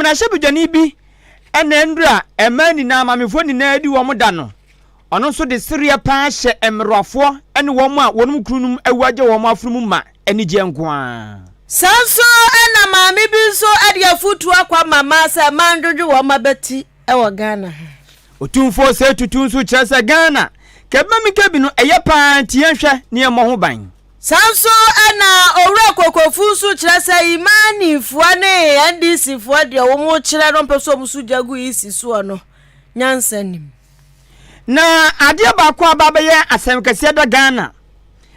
Mmarahyɛbadwani bi na nnura mmaa nyinaa, maamefoɔ nyinaa di wɔn da no. Ɔno nso de sereɛ paa hyɛ mmerewafoɔ ne wɔn a wɔn kununom awu agya wɔn afono mu ma anigyeɛ nko ara. Saa nso na maame bi nso de afotuo akɔ ama mmaa sɛ mmaa ndwodwo wɔn abati wɔ Ghana ha. Otumfoɔ Osei Tutu nso kyerɛ sɛ Ghana kɛbɛmikabi no ɛyɛ paa nti yɛnhwɛ na yɛmmɔ ho ban. Saa nso na Owura Kokofu nso kyerɛ sɛ Imani foɔ ne NDC foɔ deɛ wɔn kyerɛ no mpɛ sɛ wɔn so gya gu EC soɔ no nyansa nim. Na adeɛ baako a aba abɛyɛ asɛm kɛseɛ da Ghana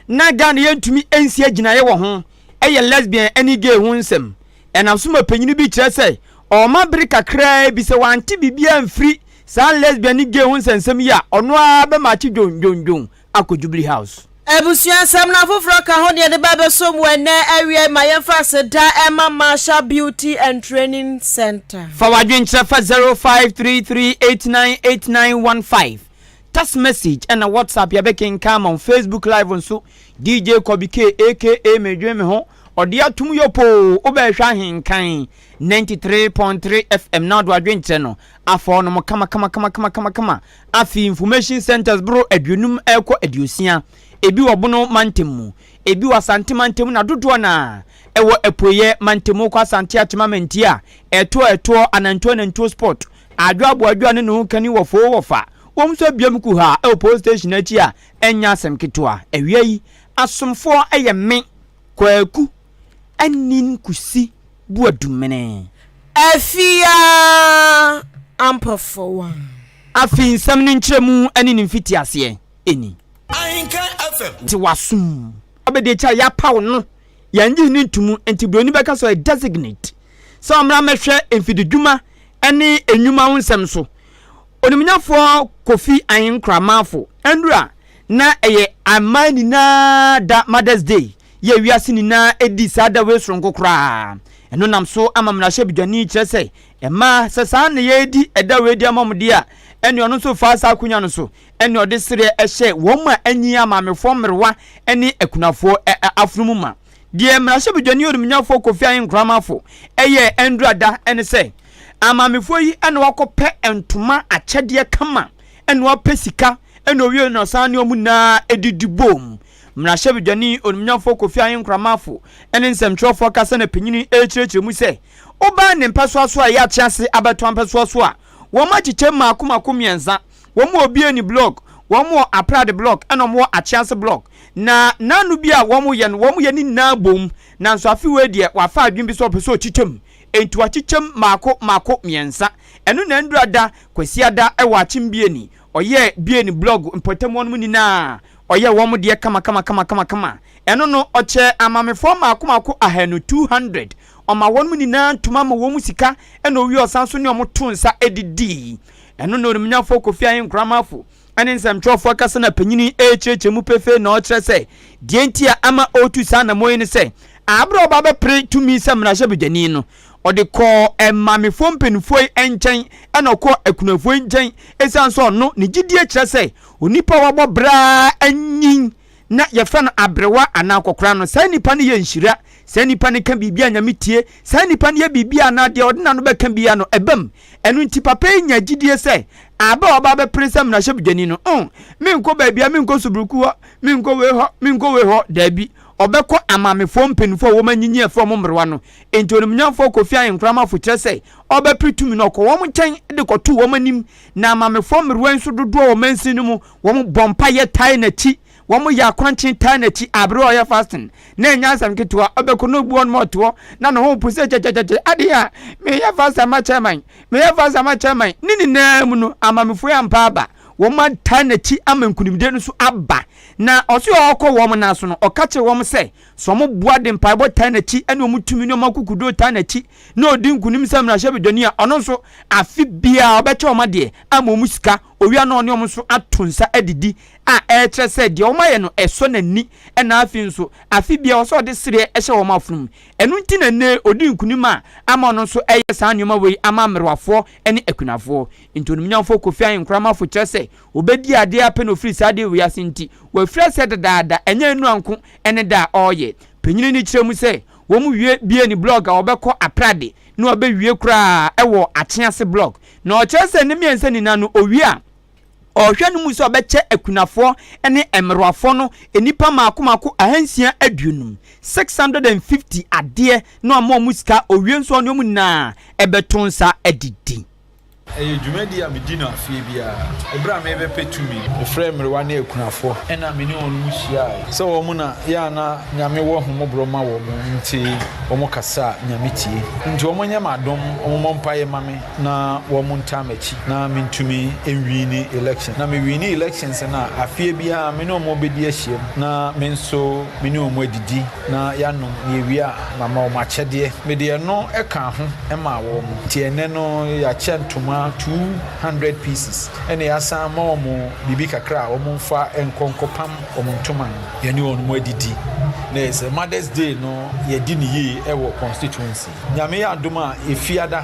na Ghana yɛntumi nsi agyinaeɛ wɔ ho yɛ lesbian ne gay ho nsɛm. Ɛnam so ma panyini bi kyerɛ sɛ ɔma bere kakraa bi sɛ wante biribiara amfiri saa lesbian ne gay ho nsɛnsɛm yi a ɔno ara bɛmaakye dwondwondwon akɔ Jubilee House. Abusua nsɛm no afoforɔ ka ho deɛ de ba bɛsom wɔ ɛnnɛ awia yi ma yɛmfa aseda ɛma Marshall Beauty and Training Center. Fa w'adwenkyerɛ fa 0533898915 text message ɛna WhatsApp yɛbɛkenkan ama wo. Facebook live nso DJ Kobby K aka Medwen Me Ho ɔde atom yopoo wobɛhwɛ ahenkan 93.3 FM na ɔde w'adwenkyerɛ no afa ɔnom kama kama kama kama kama kama. Afei information centers boro 50 rekɔ 60, ebi wɔ Bono mantam mu, ebi wɔ Asante mantam na dodoɔ no ara ɛwɔ Apueeɛ mantam. Wokɔ Asante Akyem Amantie a, ɛtoɔ ɛtoɔ, anantuo anantuo spot, Adwo Aboadwo a ne ne ho kani wɔ foo wɔ fa. Wɔn nso abue kuhaa wɔ police station akyi a ɛnyɛ asɛm ketewa. Awia yi, asomfoɔ yɛ me, Kwaku Anin Kusi Boadumene. Afia Ampofowaa. Afei nsɛm no nkyerɛmu ne ne mfitiaseɛ ni. Ahenkan FM. Te w'asom. Abɛdi akyire a yɛapaw no, yɛnnye no nto mu, nti buroni bɛka sɛ ɔyɛ designate sɛ ɔmmra mmɛhwɛ mfididwuma ne nnwuma ho nsɛm so. Onimnyafoɔ Kofi Ahenkorah Marfo, nnura na ɛyɛ aman nyinaa da Mother's Day yɛ wiase nyinaa di saa da wei soronko koraa. Ɛno nam so ama mmarahyɛbadwani kyerɛ sɛ mmaa sɛ saa na yɛredi ɛda wei de ama wɔn deɛ a, ɛne ɔno nso faa saa akonya no so ɛne ɔde sereɛ ɛhyɛ wɔn a anyi amaamefoɔ mmerewa ne akunafoɔ afono mu ma. Deɛ mmarahyɛbadwani onimnyafoɔ Kofi Ahenkorah Marfo ɛyɛɛ ɛndura da ɛne sɛ amaamefoɔ yi ɛna wakɔpɛ ntoma akyɛdeɛ kama ɛna wapɛ sika ɛna owie na ɔsan ne wɔn nyinaa ɛdidi boom. Mmarahyɛbadwani Onimnyamfoɔ Kofi Ahenkorah Marfo ne nsɛmtwerɛfoɔ kasa na panyini rekyerɛkyerɛ mu sɛ wobaa ne mpɛsoa so a ɛyɛ akyease abɛtoa mpɛsoa so a, wɔn akyekyɛm mmaako mmaako mmiɛnsa, wɔn wɔ Obiani block, wɔn wɔ Aprade block ɛna wɔn wɔ Akyease block. Na nnaano bi a wɔn yɛ no, wɔn yɛ ne nyinaa bom, nanso afe wei deɛ wafa adwene bi sɛ ɔpɛ sɛ ɔkyekyɛm, enti wakyekyɛm mmaako mmaako mmiɛnsa. Ɛno na Ndura da, Kwasiada wɔ Akyem Biani, ɔyɛɛ Biani blog mpɔtam hɔ nom nyinaa. Ɔyɛɛ wɔn deɛ kamakamakamakama. Ɛno no, ɔkyɛɛ amamefoɔ mmaako mmaako 200, 200. Ɔmaa wɔn nyinaa ntoma ma wɔn sika, ɛna ɔwie ɔsan nso ne wɔn too nsa didii. Ɛno na Onimnyafoɔ Kofi Ahenkorah Marfo ne nsɛmtwerɛfoɔ kasa na panyini rekyerɛkyerɛ mu pefee na ɔkyerɛ sɛ deɛ nti a ama ɔretu saa anammɔn yi ne sɛ, aberɛ a ɔba bɛpere tumi sɛ mmarahyɛbadwani no, Ɔde kɔɔ maamefoɔ mpanimfoɔ yi nkyɛn ɛna ɔkɔɔ akunafoɔ yi nkyɛn ɛsiane sɛ ɔno ne gyidie kyerɛ sɛ onipa a wabɔ bra anyin na yɛfrɛ no aberewa anaa akɔkora no, saa nipa no yɛ nhyira, saa nipa no ka biribi a Nyame tie, saa nipa no yɛ biribi a anaa deɛ ɔde n'ano bɛka biara no ɛbam. Ɛno nti papa yi nya gyidie sɛ aber a ɔba abɛpere sɛ mmarahyɛbadwani no, oh, menkɔ baabia, menkɔ Suburuku hɔ, menkɔ wei hɔ, menkɔ wei hɔ, daabi, ɔbɛkɔ amaamefoɔ mpanimfoɔ a wɔn anyinyin a ɛfrɛ wɔn mmerewa no. Enti Onimnyamfoɔ Kofi Ahenkorah Marfo kyerɛ sɛ ɔrebɛpere tumi no, ɔkɔ wɔn nkyɛn de kɔtoo wɔn anim, na amaamefoɔ mmerewa yi nso dodoɔ wɔ mansin no mu, wɔn bɔ mpaeɛ tae n'akyi, wɔn yɛ akwankyen tae n'akyi abere a ɔyɛ fasting, na ɛnyɛ asɛm ketewa, ɔbɛkɔ na obu wɔn ma ɔte hɔ, na ne ho repo sɛ kyɛkyɛkyɛkyɛ, adeɛ a, meyɛ fasting ama chairman, meyɛ fasting ama chairman, ne nyinaa mu no, amaamefoɔ yi ampa aba, wɔn atae n'akyi ama nkunimdie no nso aba. Na ɔse ɔrekɔ wɔn nan so no, ɔka kyerɛ wɔn sɛ, sɛ wɔboa de mpaebɔ taa n'akyi ne wɔn tumi ne wɔn akokoduro taa n'akyi na ɔdi nkonim sɛ mmarahyɛbadwani a, ɔno nso, afe biara ɔbɛkyɛ wɔn adeɛ ama wɔn sika, owia na ɔne wɔn nso ato nsa adidi a ɛrekyerɛ sɛ deɛ wɔayɛ no ɛsɔ n'ani na afei nso afe biara ɔsɛ ɔde sereɛ hyɛ wɔn afono mu. Ɛno nti na nnɛ ɔdi nkonim a ama ɔno nso ɛyɛ saa nneɛma wei ama mmerewafoɔ ne akunafoɔ. Nti Onimnyamfoɔ Kofi Ahenkorah Mafo kyerɛ sɛ Obedi adeɛ ara pɛ na ofiri saa adeɛ wei ase nti, wafiri aseɛ dedaada, ɛnyɛ nnura nko ne da a ɔreyɛ. Panyini no kyerɛ mu sɛ, wɔn wie bie ne blog a wɔbɛkɔ Aprade na wabɛwie koraa wɔ Akyease Block. Na ɔkyerɛ sɛ ne mmiɛnsa nyinaa no owie a, ɔrehwɛ no mu sɛ ɔbɛkyɛ akunafoɔ ne mmerewafoɔ no nnipa mmaako mmaako 650, 650 adeɛ na wama wɔn sika, owie nso ɔne wɔn nyinaa bɛto nsa adidi. Ɛyɛ dwumadi a medi no afeɛ biara. Ɛberɛ a merebɛpɛ tumi. Mefrɛɛ mmerewa ne akunafoɔ. Ɛna me ne wɔn hyiaae. Sɛ wɔn na yɛ a na Nyame wɔ ahummɔborɔ ma wɔn nti wɔn kasa a Nyame tie. Nti wɔn nyɛ me adom, wɔn mmɔ mpaeɛ ma me na wɔn ntaa m'akyi na mentumi nwiini election. Na me wiini elections no a, afeɛ biara me ne wɔn bɛdi ahyiam na me nso me ne wɔn adidi. Na yɛanom, na yɛwie a, mama wɔn akyɛdeɛ. Mede ɛno kaa ho maa wɔn. Nti ɛnnɛ no, yɛakyɛ ntoma 200 pieces, ɛna yɛasan ama wɔn biribi kakra a wɔmfa nkɔ nkɔpam wɔn ntoma no. Yɛne wɔn adidi. Na ɛyɛ sɛ Mother's Day no, yɛadi no yie wɔ constituency. Nyame yɛ adom a, Efiada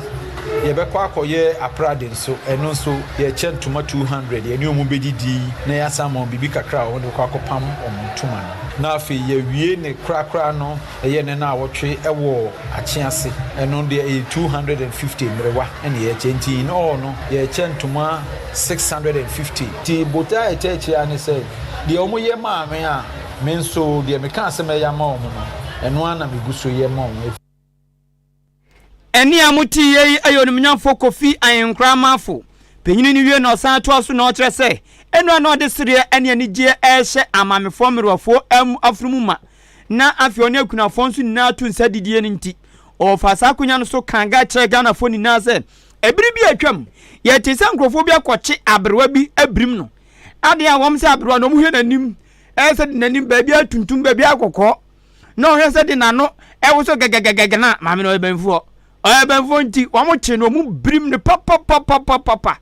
yɛbɛkɔ akɔyɛ aprade nso. Ɛno nso, yɛrekyɛ ntoma 200. Yɛne wɔn bɛdidi, na yɛasan ama wɔn biribi kakra a wɔde bɛkɔ akɔpam wɔn ntoma no. Na afei yɛawie ne korakora no, ɛyɛ ne naawɔtwe wɔ Akyease. Ɛno deɛ ɛyɛ 250 mmerewa na yɛkyɛ. Nti in all no, yɛkyɛ ntoma 650. Nti botae a ɛkyɛ akyire ara ne sɛ, deɛ wɔyɛ maa me a, me nso deɛ mekaa sɛ mɛyɛ ama wɔn no, ɛno ara na megu so yɛ ma wɔn. Ɛnne a mote yei yɛ Onimnyamfoɔ Kofi Ahenkorah Amanfo panyini no wie na ɔsan toa so na ɔkyerɛ sɛ ɛno a na ɔde sereɛ ne anigyeɛ rehyɛ amaamefoɔ mmerewafoɔ afunumu ma na afei ɔne akunafoɔ nso nyinaa to nsa didie no nti ɔfaa saa akonya no so kaa ga kyerɛɛ Ghanafoɔ nyinaa sɛ ɛbere bi a atwam yɛtee sɛ nkurɔfoɔ bi akɔkye aberewa bi abirim no adeɛ a wɔn sɛ aberewa no wɔhwɛ n'anim ɛyɛ sɛ de n'anim baabi atuntum baabi akɔkɔɔ na ɔhwɛ sɛ de n'ano ɛwoso gɛgɛgɛgɛ na maame no ɔyɛ bɛnfoɔ ɔyɛ bɛnfoɔ nti wɔn kye no wɔn birim no papapapapapa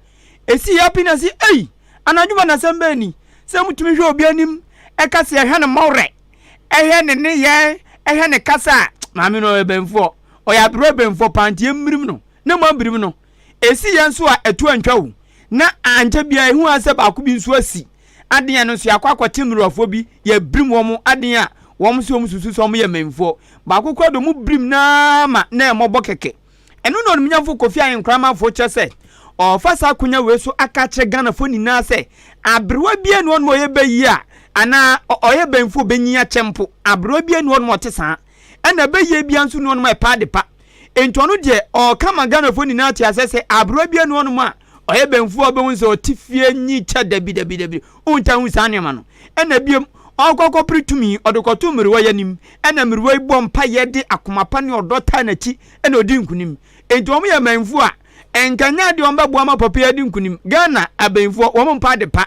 esi yɛ api na si ei anadwo ma n'asɛm bɛn ni sɛ mutumi hwɛ obi anim ɛka sɛ ɛhwɛ ne mmɔwerɛ ɛhwɛ ne ne yɛ ɛhwɛ ne kasa a maame no ɔyɛ bɛnfoɔ ɔyɛ aberewa bɛnfoɔ panteɛ mmirim no na mo abirim no esi yɛn nso a ɛto antwa o na ankyɛ biara ehu asɛ baako bi nso asi Adeɛ no nso yɛakɔ akɔte mmerewafoɔ bi, yɛbirim wɔn adeɛ a wɔn nso wɔn susu sɛ wɔn yɛ mmanfoɔ. Baako koraa de wɔn birim no ara ma na ɛmmɔbɔ kɛkɛ. Ɛno na Onimnyamfo Kofi Ahenkorah Amanfoɔ kyerɛ sɛ ɔrefa saa akonya wei so aka akyerɛ Ghanafoɔ nyinaa sɛ aberewa biara nni hɔnom a ɔyɛ bayie a anaa ɔyɛ bɛnfoɔ ɔbɛnyin akyɛ mpo. Aberewa biara nni hɔnom a ɔte saa. Ɛna bayie biara nso nni hɔnom a ɛpɛ adepa. Enti ɔno deɛ ɔreka ma Ghanafoɔ nyinaa te aseɛ sɛ aberewa biara nni hɔnom a ɔyɛ bɛnfoɔ a wobɛhu sɛ ɔte fie nyi kyɛ dabi dabi dabi wonta hu saa nneɛma no. Ɛna biom ɔkɔ kɔpere tumi ɔde kɔto mmerewa yi anim ɛna mmerewa yi bɔ mpaeɛ de akoma pa ne ɔdɔ taa n'akyi ɛna ɔdi nkunim. Enti wɔn yɛ mmanfoɔ a nka nyɛ adeɛ wɔn bɛboa ma papa yi adi nkunim. Ghana abɛnfoɔ wɔn mpa ade pa.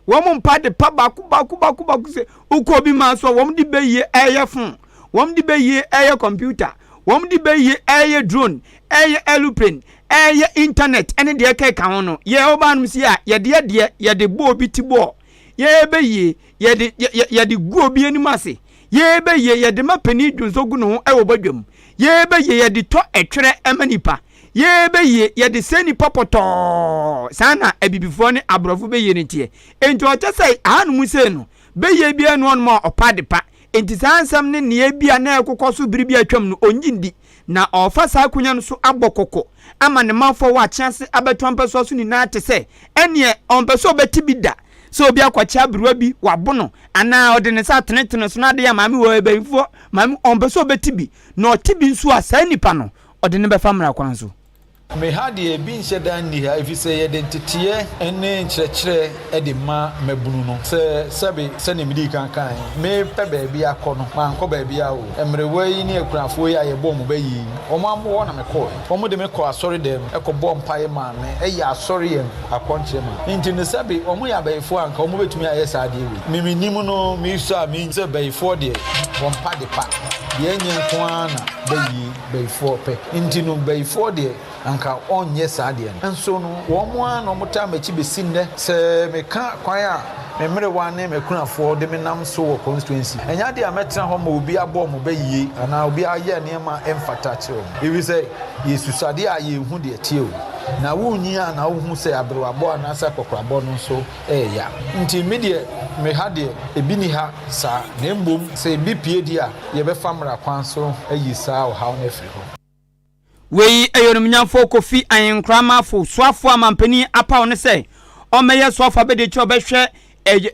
Wɔn mpa ade pa baako baako baako baako sɛ wokɔ obi maa so a wɔn de bɛyie ɛyɛ phone, wɔn de bɛyie ɛyɛ computer, wɔn de bɛyie ɛyɛ drone, ɛyɛ aeroplane, ɛyɛ internet ɛne deɛ ɛkeka ho no. Yɛ ɔbaa nom si a yɛde yɛ deɛ yɛde bɔ obi ti bɔɔ, yɛ bɛyie yɛde yɛ yɛde gu obi anim ase, yɛ bɛyie yɛde ma panin dwonso gu ne ho ɛwɔ badwam, yɛ bɛyie yɛde tɔ ɛtwerɛ ɛma nipa. Yɛbɛyie, yɛde sɛ nnipa pɔtɔɔ, saa na abibifoɔ ne aborɔfo bɛyie no teɛ. Enti ɔkyɛ sɛ ahanom sei no, bɛyie biara nni hɔnom a ɔpɛ ade pa. Enti saa nsɛm ne nneyɛɛ bi a na ɛrekokɔ so bere bi a atwam no, ɔnnye nni. Na ɔrefa saa akonya no so abɔ kɔkɔ ama ne manfoɔ a wɔwɔ Akyease abɛtoa mpɛsoa so nyinaa te sɛ ɛnneɛ ɔmpɛ sɛ ɔbɛte bi da sɛ obi akɔkyɛ aberewa bi, wabo no, anaa ɔde ne nsa atenetene so na adeɛ a maame wɔ abayifoɔ, maame, ɔmpɛ sɛ ɔbɛte bi. Na ɔte bi nso a, saa nipa no, ɔde no bɛfa mmara kwan so. Me ha deɛ ebi nhyɛ da nni ha efisɛ yɛde nteteɛ ne nkyerɛkyerɛ de ma mmabunu no. Sɛ sɛbe sɛdeɛ medii kan kaeɛ, merepɛ baabi akɔ no, mankɔ baabiara o. Mmerewa yi ne akunafoɔ yi a yɛbɔɔ wɔn bɛ yi, wɔn hɔ na mekɔeɛ. Wɔde me kɔɔ asɔredan mu kɔbɔɔ mpaeɛ maa me, yɛɛ asɔre yɛn akɔnkyerɛ maa me. Nti no sɛbe wɔyɛ abayifoɔ a anka wɔbɛtumi ayɛ saa adeɛ wei. Me mennim no, mesua a menim sɛ bayifoɔ deɛ wɔmpa adepa, deɛ ɛnyɛ nko ara na bayie. Bayifoɔ pɛ nti no bayifoɔ deɛ anka ɔnyɛ saa deɛ no. Nso no wɔn ara na wɔtaa m'akyi bɛsi nnɛ. Sɛ meka kwan a me mmerewa ne m'akunafoɔ de me nam so wɔ constituency, ɛnyɛ adeɛ a mɛtena hɔ ma obi abɔ wɔn bayie anaa obi ayɛ nneɛma a ɛmfata akyerɛ wɔn. Ɛfiri sɛ yɛsusu adeɛ a yɛnhu deɛ ɛteɛ o. Na wonyin a na wohu sɛ aberewabɔ anaasɛ akɔkorabɔ no nso ɛyɛ ya. Nti me deɛ me ha deɛ ebi nni ha saa na mmom sɛ ebi pue deɛ a, yɛbɛfa mmara kwan so ayi saa ɔhaw no afiri hɔ. Wei yɛ Onimnyamfoɔ Kofi Ahenkorah Marfo soafoɔ a manpanin apaw no sɛ ɔmmɛyɛ soafoɔ abadiakyire a ɔbɛhwɛ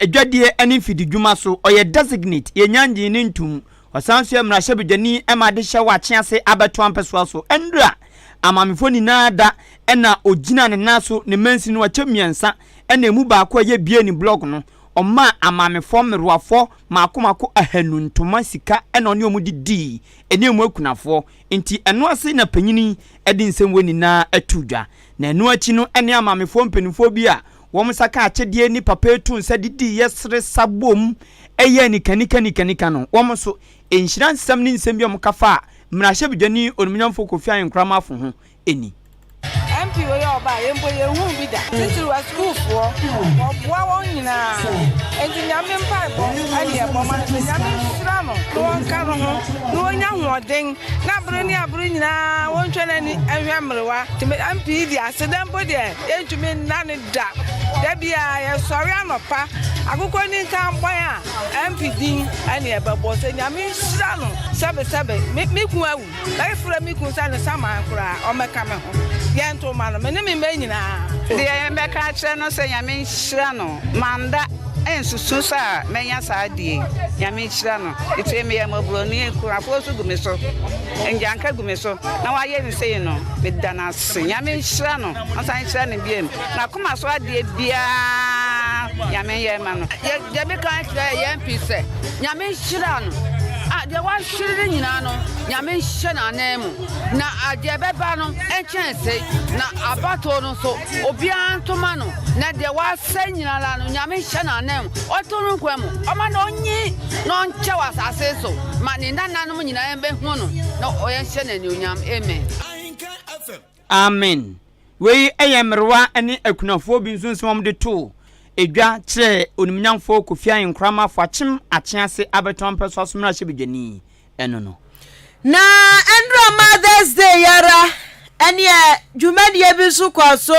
adwadie ne mfididwuma so. Ɔyɛ designate, yɛnnya ngyee no ntom. Ɔsan nso yɛ mmarahyɛbadwani ma adehyɛ wɔ Akyease abɛtoa mpɛsoa so. Ɛndra amaamefoɔ nyinaa da na ɔgyina ne nan so ne mansini no akyɛ mmiɛnsa na ɛmu baako a ɛyɛ Bieni blɔk no ɔmaa amaamefoɔ mmerewafoɔ mmaako mmaako ahanu ntoma sika na ɔne wɔn didii ɛne ɛmu akunafoɔ nti ɛno ase na panyin yi de nsɛm wei nyinaa too dwa. Na ɛno akyi no ɛne amaamefoɔ mpanimfoɔ bi a wɔn nsa ka akyɛdeɛ ne papa yi too nsa didiiɛ sere sa boom yɛɛ nikanika-nikanika no, wɔn nso, nhyira nsɛm ne nsɛm bi a wɔka faa Mmarahyɛbedwani Onimnyamfoɔ Kofi Ahenkorah Marfo ho ni. MP wei a ɔbaa yɛ mpo yɛnhuu bi da. Titiriw asukuufoɔ, wɔboa wɔn nyinaa. Enti Nyame mpaebɔ ne yɛbɔ ma no sɛ Nyame nhyira no na ɔnka no ho na ɔnya ahoɔden na bere ne abere nyinaa ɔntwa n'ani nhwɛ mmerewa. Nti MP yi deɛ aseda mpo deɛ yɛntumi nna no da. Da biara yɛsɔre anɔpa, akokɔ ni nka bɔn a, MP din ne yɛbɛbɔ sɛ Nyame nhyira no. Sɛbesɛbe, me me kun awu. Mɛfrɛ me kunu sɛ ne saman koraa ɔmmɛka me ho. Yɛnto mma no, me ne me mma nyinaa. Deɛ mɛka akyerɛ no sɛ Nyame nhyira no, manda nsusu sɛ a mɛnya saa adeɛ yi. Nyame nhyira no. Nti meyɛ mmɔborɔni, akunafoɔ nso gu me so, ngyanka gu me so, na wayɛ no sei no, meda no ase. Nyame nhyira no, ɔnsan nhyira no biom. N'akoma so adeɛ biara Nyame nyɛ mma no. Deɛ meka akyerɛ yɛn MP sɛ Nyame nhyira no, deɛ wahwere no nyinaa no Nyame nhyɛ no anan mu, na deɛ ɛbɛba no nkyɛn sei, na abatoɔ no nso obiara nto ma no, na deɛ wasɛe nyinaa no Nyame nhyɛ no anan mu, ɔnto no nkwa mu, ɔma no ɔnyi na ɔnkyɛ wɔ asase so ma ne nananom nyinaa bɛhu no na ɔyɛnhyɛ no anuonyam. Amen. Amen. Wei yɛ mmerewa ne akunafoɔ bi nso nsɛm a wɔde too dwa kyerɛɛ Onimnyamfoɔ Kofi Ahenkorah Mafo Akyem Akyease Abɛtɔn Mpɛsoa so Mmarahyɛbadwani no no. Na ɛnora Mother's Day yi ara ɛneɛ dwumadie bi nso kɔɔ so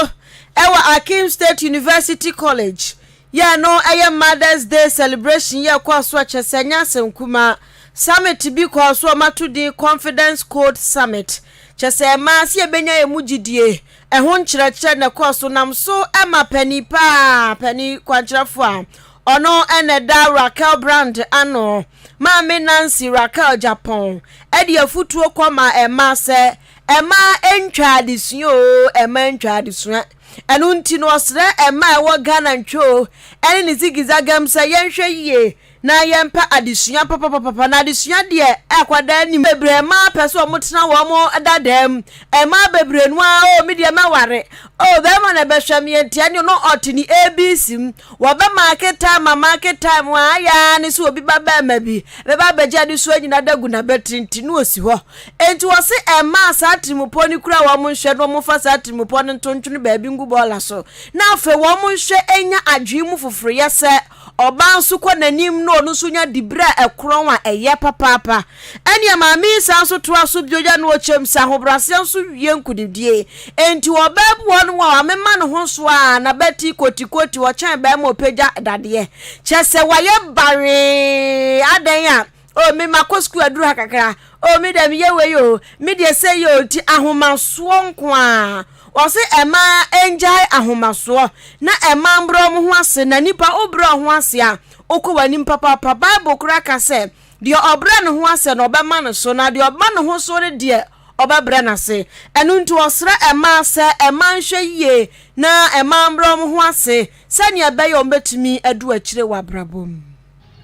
ɛwɔ Akim State University College yɛ no ɛyɛ Mother's Day celebration yɛ kɔɔ so ɛkyɛ sɛ ɛnyɛ asɛm kumaa. Summit bi kɔɔ so a wɔato din Confidence Code Summit kyɛ sɛ ɛmaa sɛ yɛbɛnya yɛn mu gyidie ɛho nkyerɛkyerɛ na ɛkɔɔ so nam so ma panin paa panin kwankyerɛfoɔ a ɔno na ɛda Raquel Brand ano Maame Nancy Raquel Jappong ɛde afutuo kɔ ma ɛmaa sɛ ɛmaa ɛntwa adesua o ɛmaa ntwa adesua ɛno nti no ɔsrɛ ɛmaa ɛwɔ Ghana ntwo ɛne ne zigizagam sɛ yɛnhwɛ yie Na yɛmpɛ adesua papapapapa, na adesua deɛ akwadaa nim. Bebree mmaa pɛ sɛ wɔn tena wɔn dadaa mu. Mmaa bebree no ara, oh, me deɛ mɛware. Oh, bɛrima na ɛbɛhwɛ me nti ɛne no ɔte ne ABC mu. Wɔbɛ market time a market time a ayɛ ara ne sɛ obi ba bɛrima bi bɛba abɛgye adesua nyina da gu n'abatiri nti na ɔsi hɔ. Enti wɔse mmaa saa tirimupɔ no kura wɔn nhwɛ na wɔmfa saa tirimupɔ no nto ntwene baabi ngu bɔɔla so na afei wɔn nhwɛ nya adwene mu foforoyɛ sɛ Ɔbaa nso kɔ n'anim na ɔno nso nya diberɛ a ɛkorɔn a ɛyɛ papaapa. Ɛnneɛ maame yi san nso toa so bio yɛ no ɔkyɛm sɛ ahobrɛaseɛ nso wie nkunimdie. Enti ɔbaa bi wɔ hɔnom a wamema ne ho so a n'abati kotikoti ɔkyɛn barima ɔpagya dadeɛ. Kyerɛ sɛ wayɛ bawee adɛn a Oh me makɔ sukuu aduru ha kakra oh me deɛ meyɛ wei oh me deɛ sei oh nti ahomasoɔ nko ara. Ɔse ɛmaa ɛngyae ahomasoɔ na ɛmaa mbrɛ ɔmo ho ase na nipa wo brɛ ɔho ase a wokɔ w'anim papaapa. Bible koraa ka sɛ deɛ ɔbrɛ ne ho ase no ɔbɛma no so na deɛ ɔma ne ho so no deɛ ɔbɛbrɛ no ase. Ɛno nti ɔsrɛ ɛmaa sɛ ɛmaa nhwɛ yie na ɛmaa mbrɛ ɔmo ho ase sɛnea ɛbɛyɛ ɔmo bɛtumi adu akyire wɔ abrabɔ mu.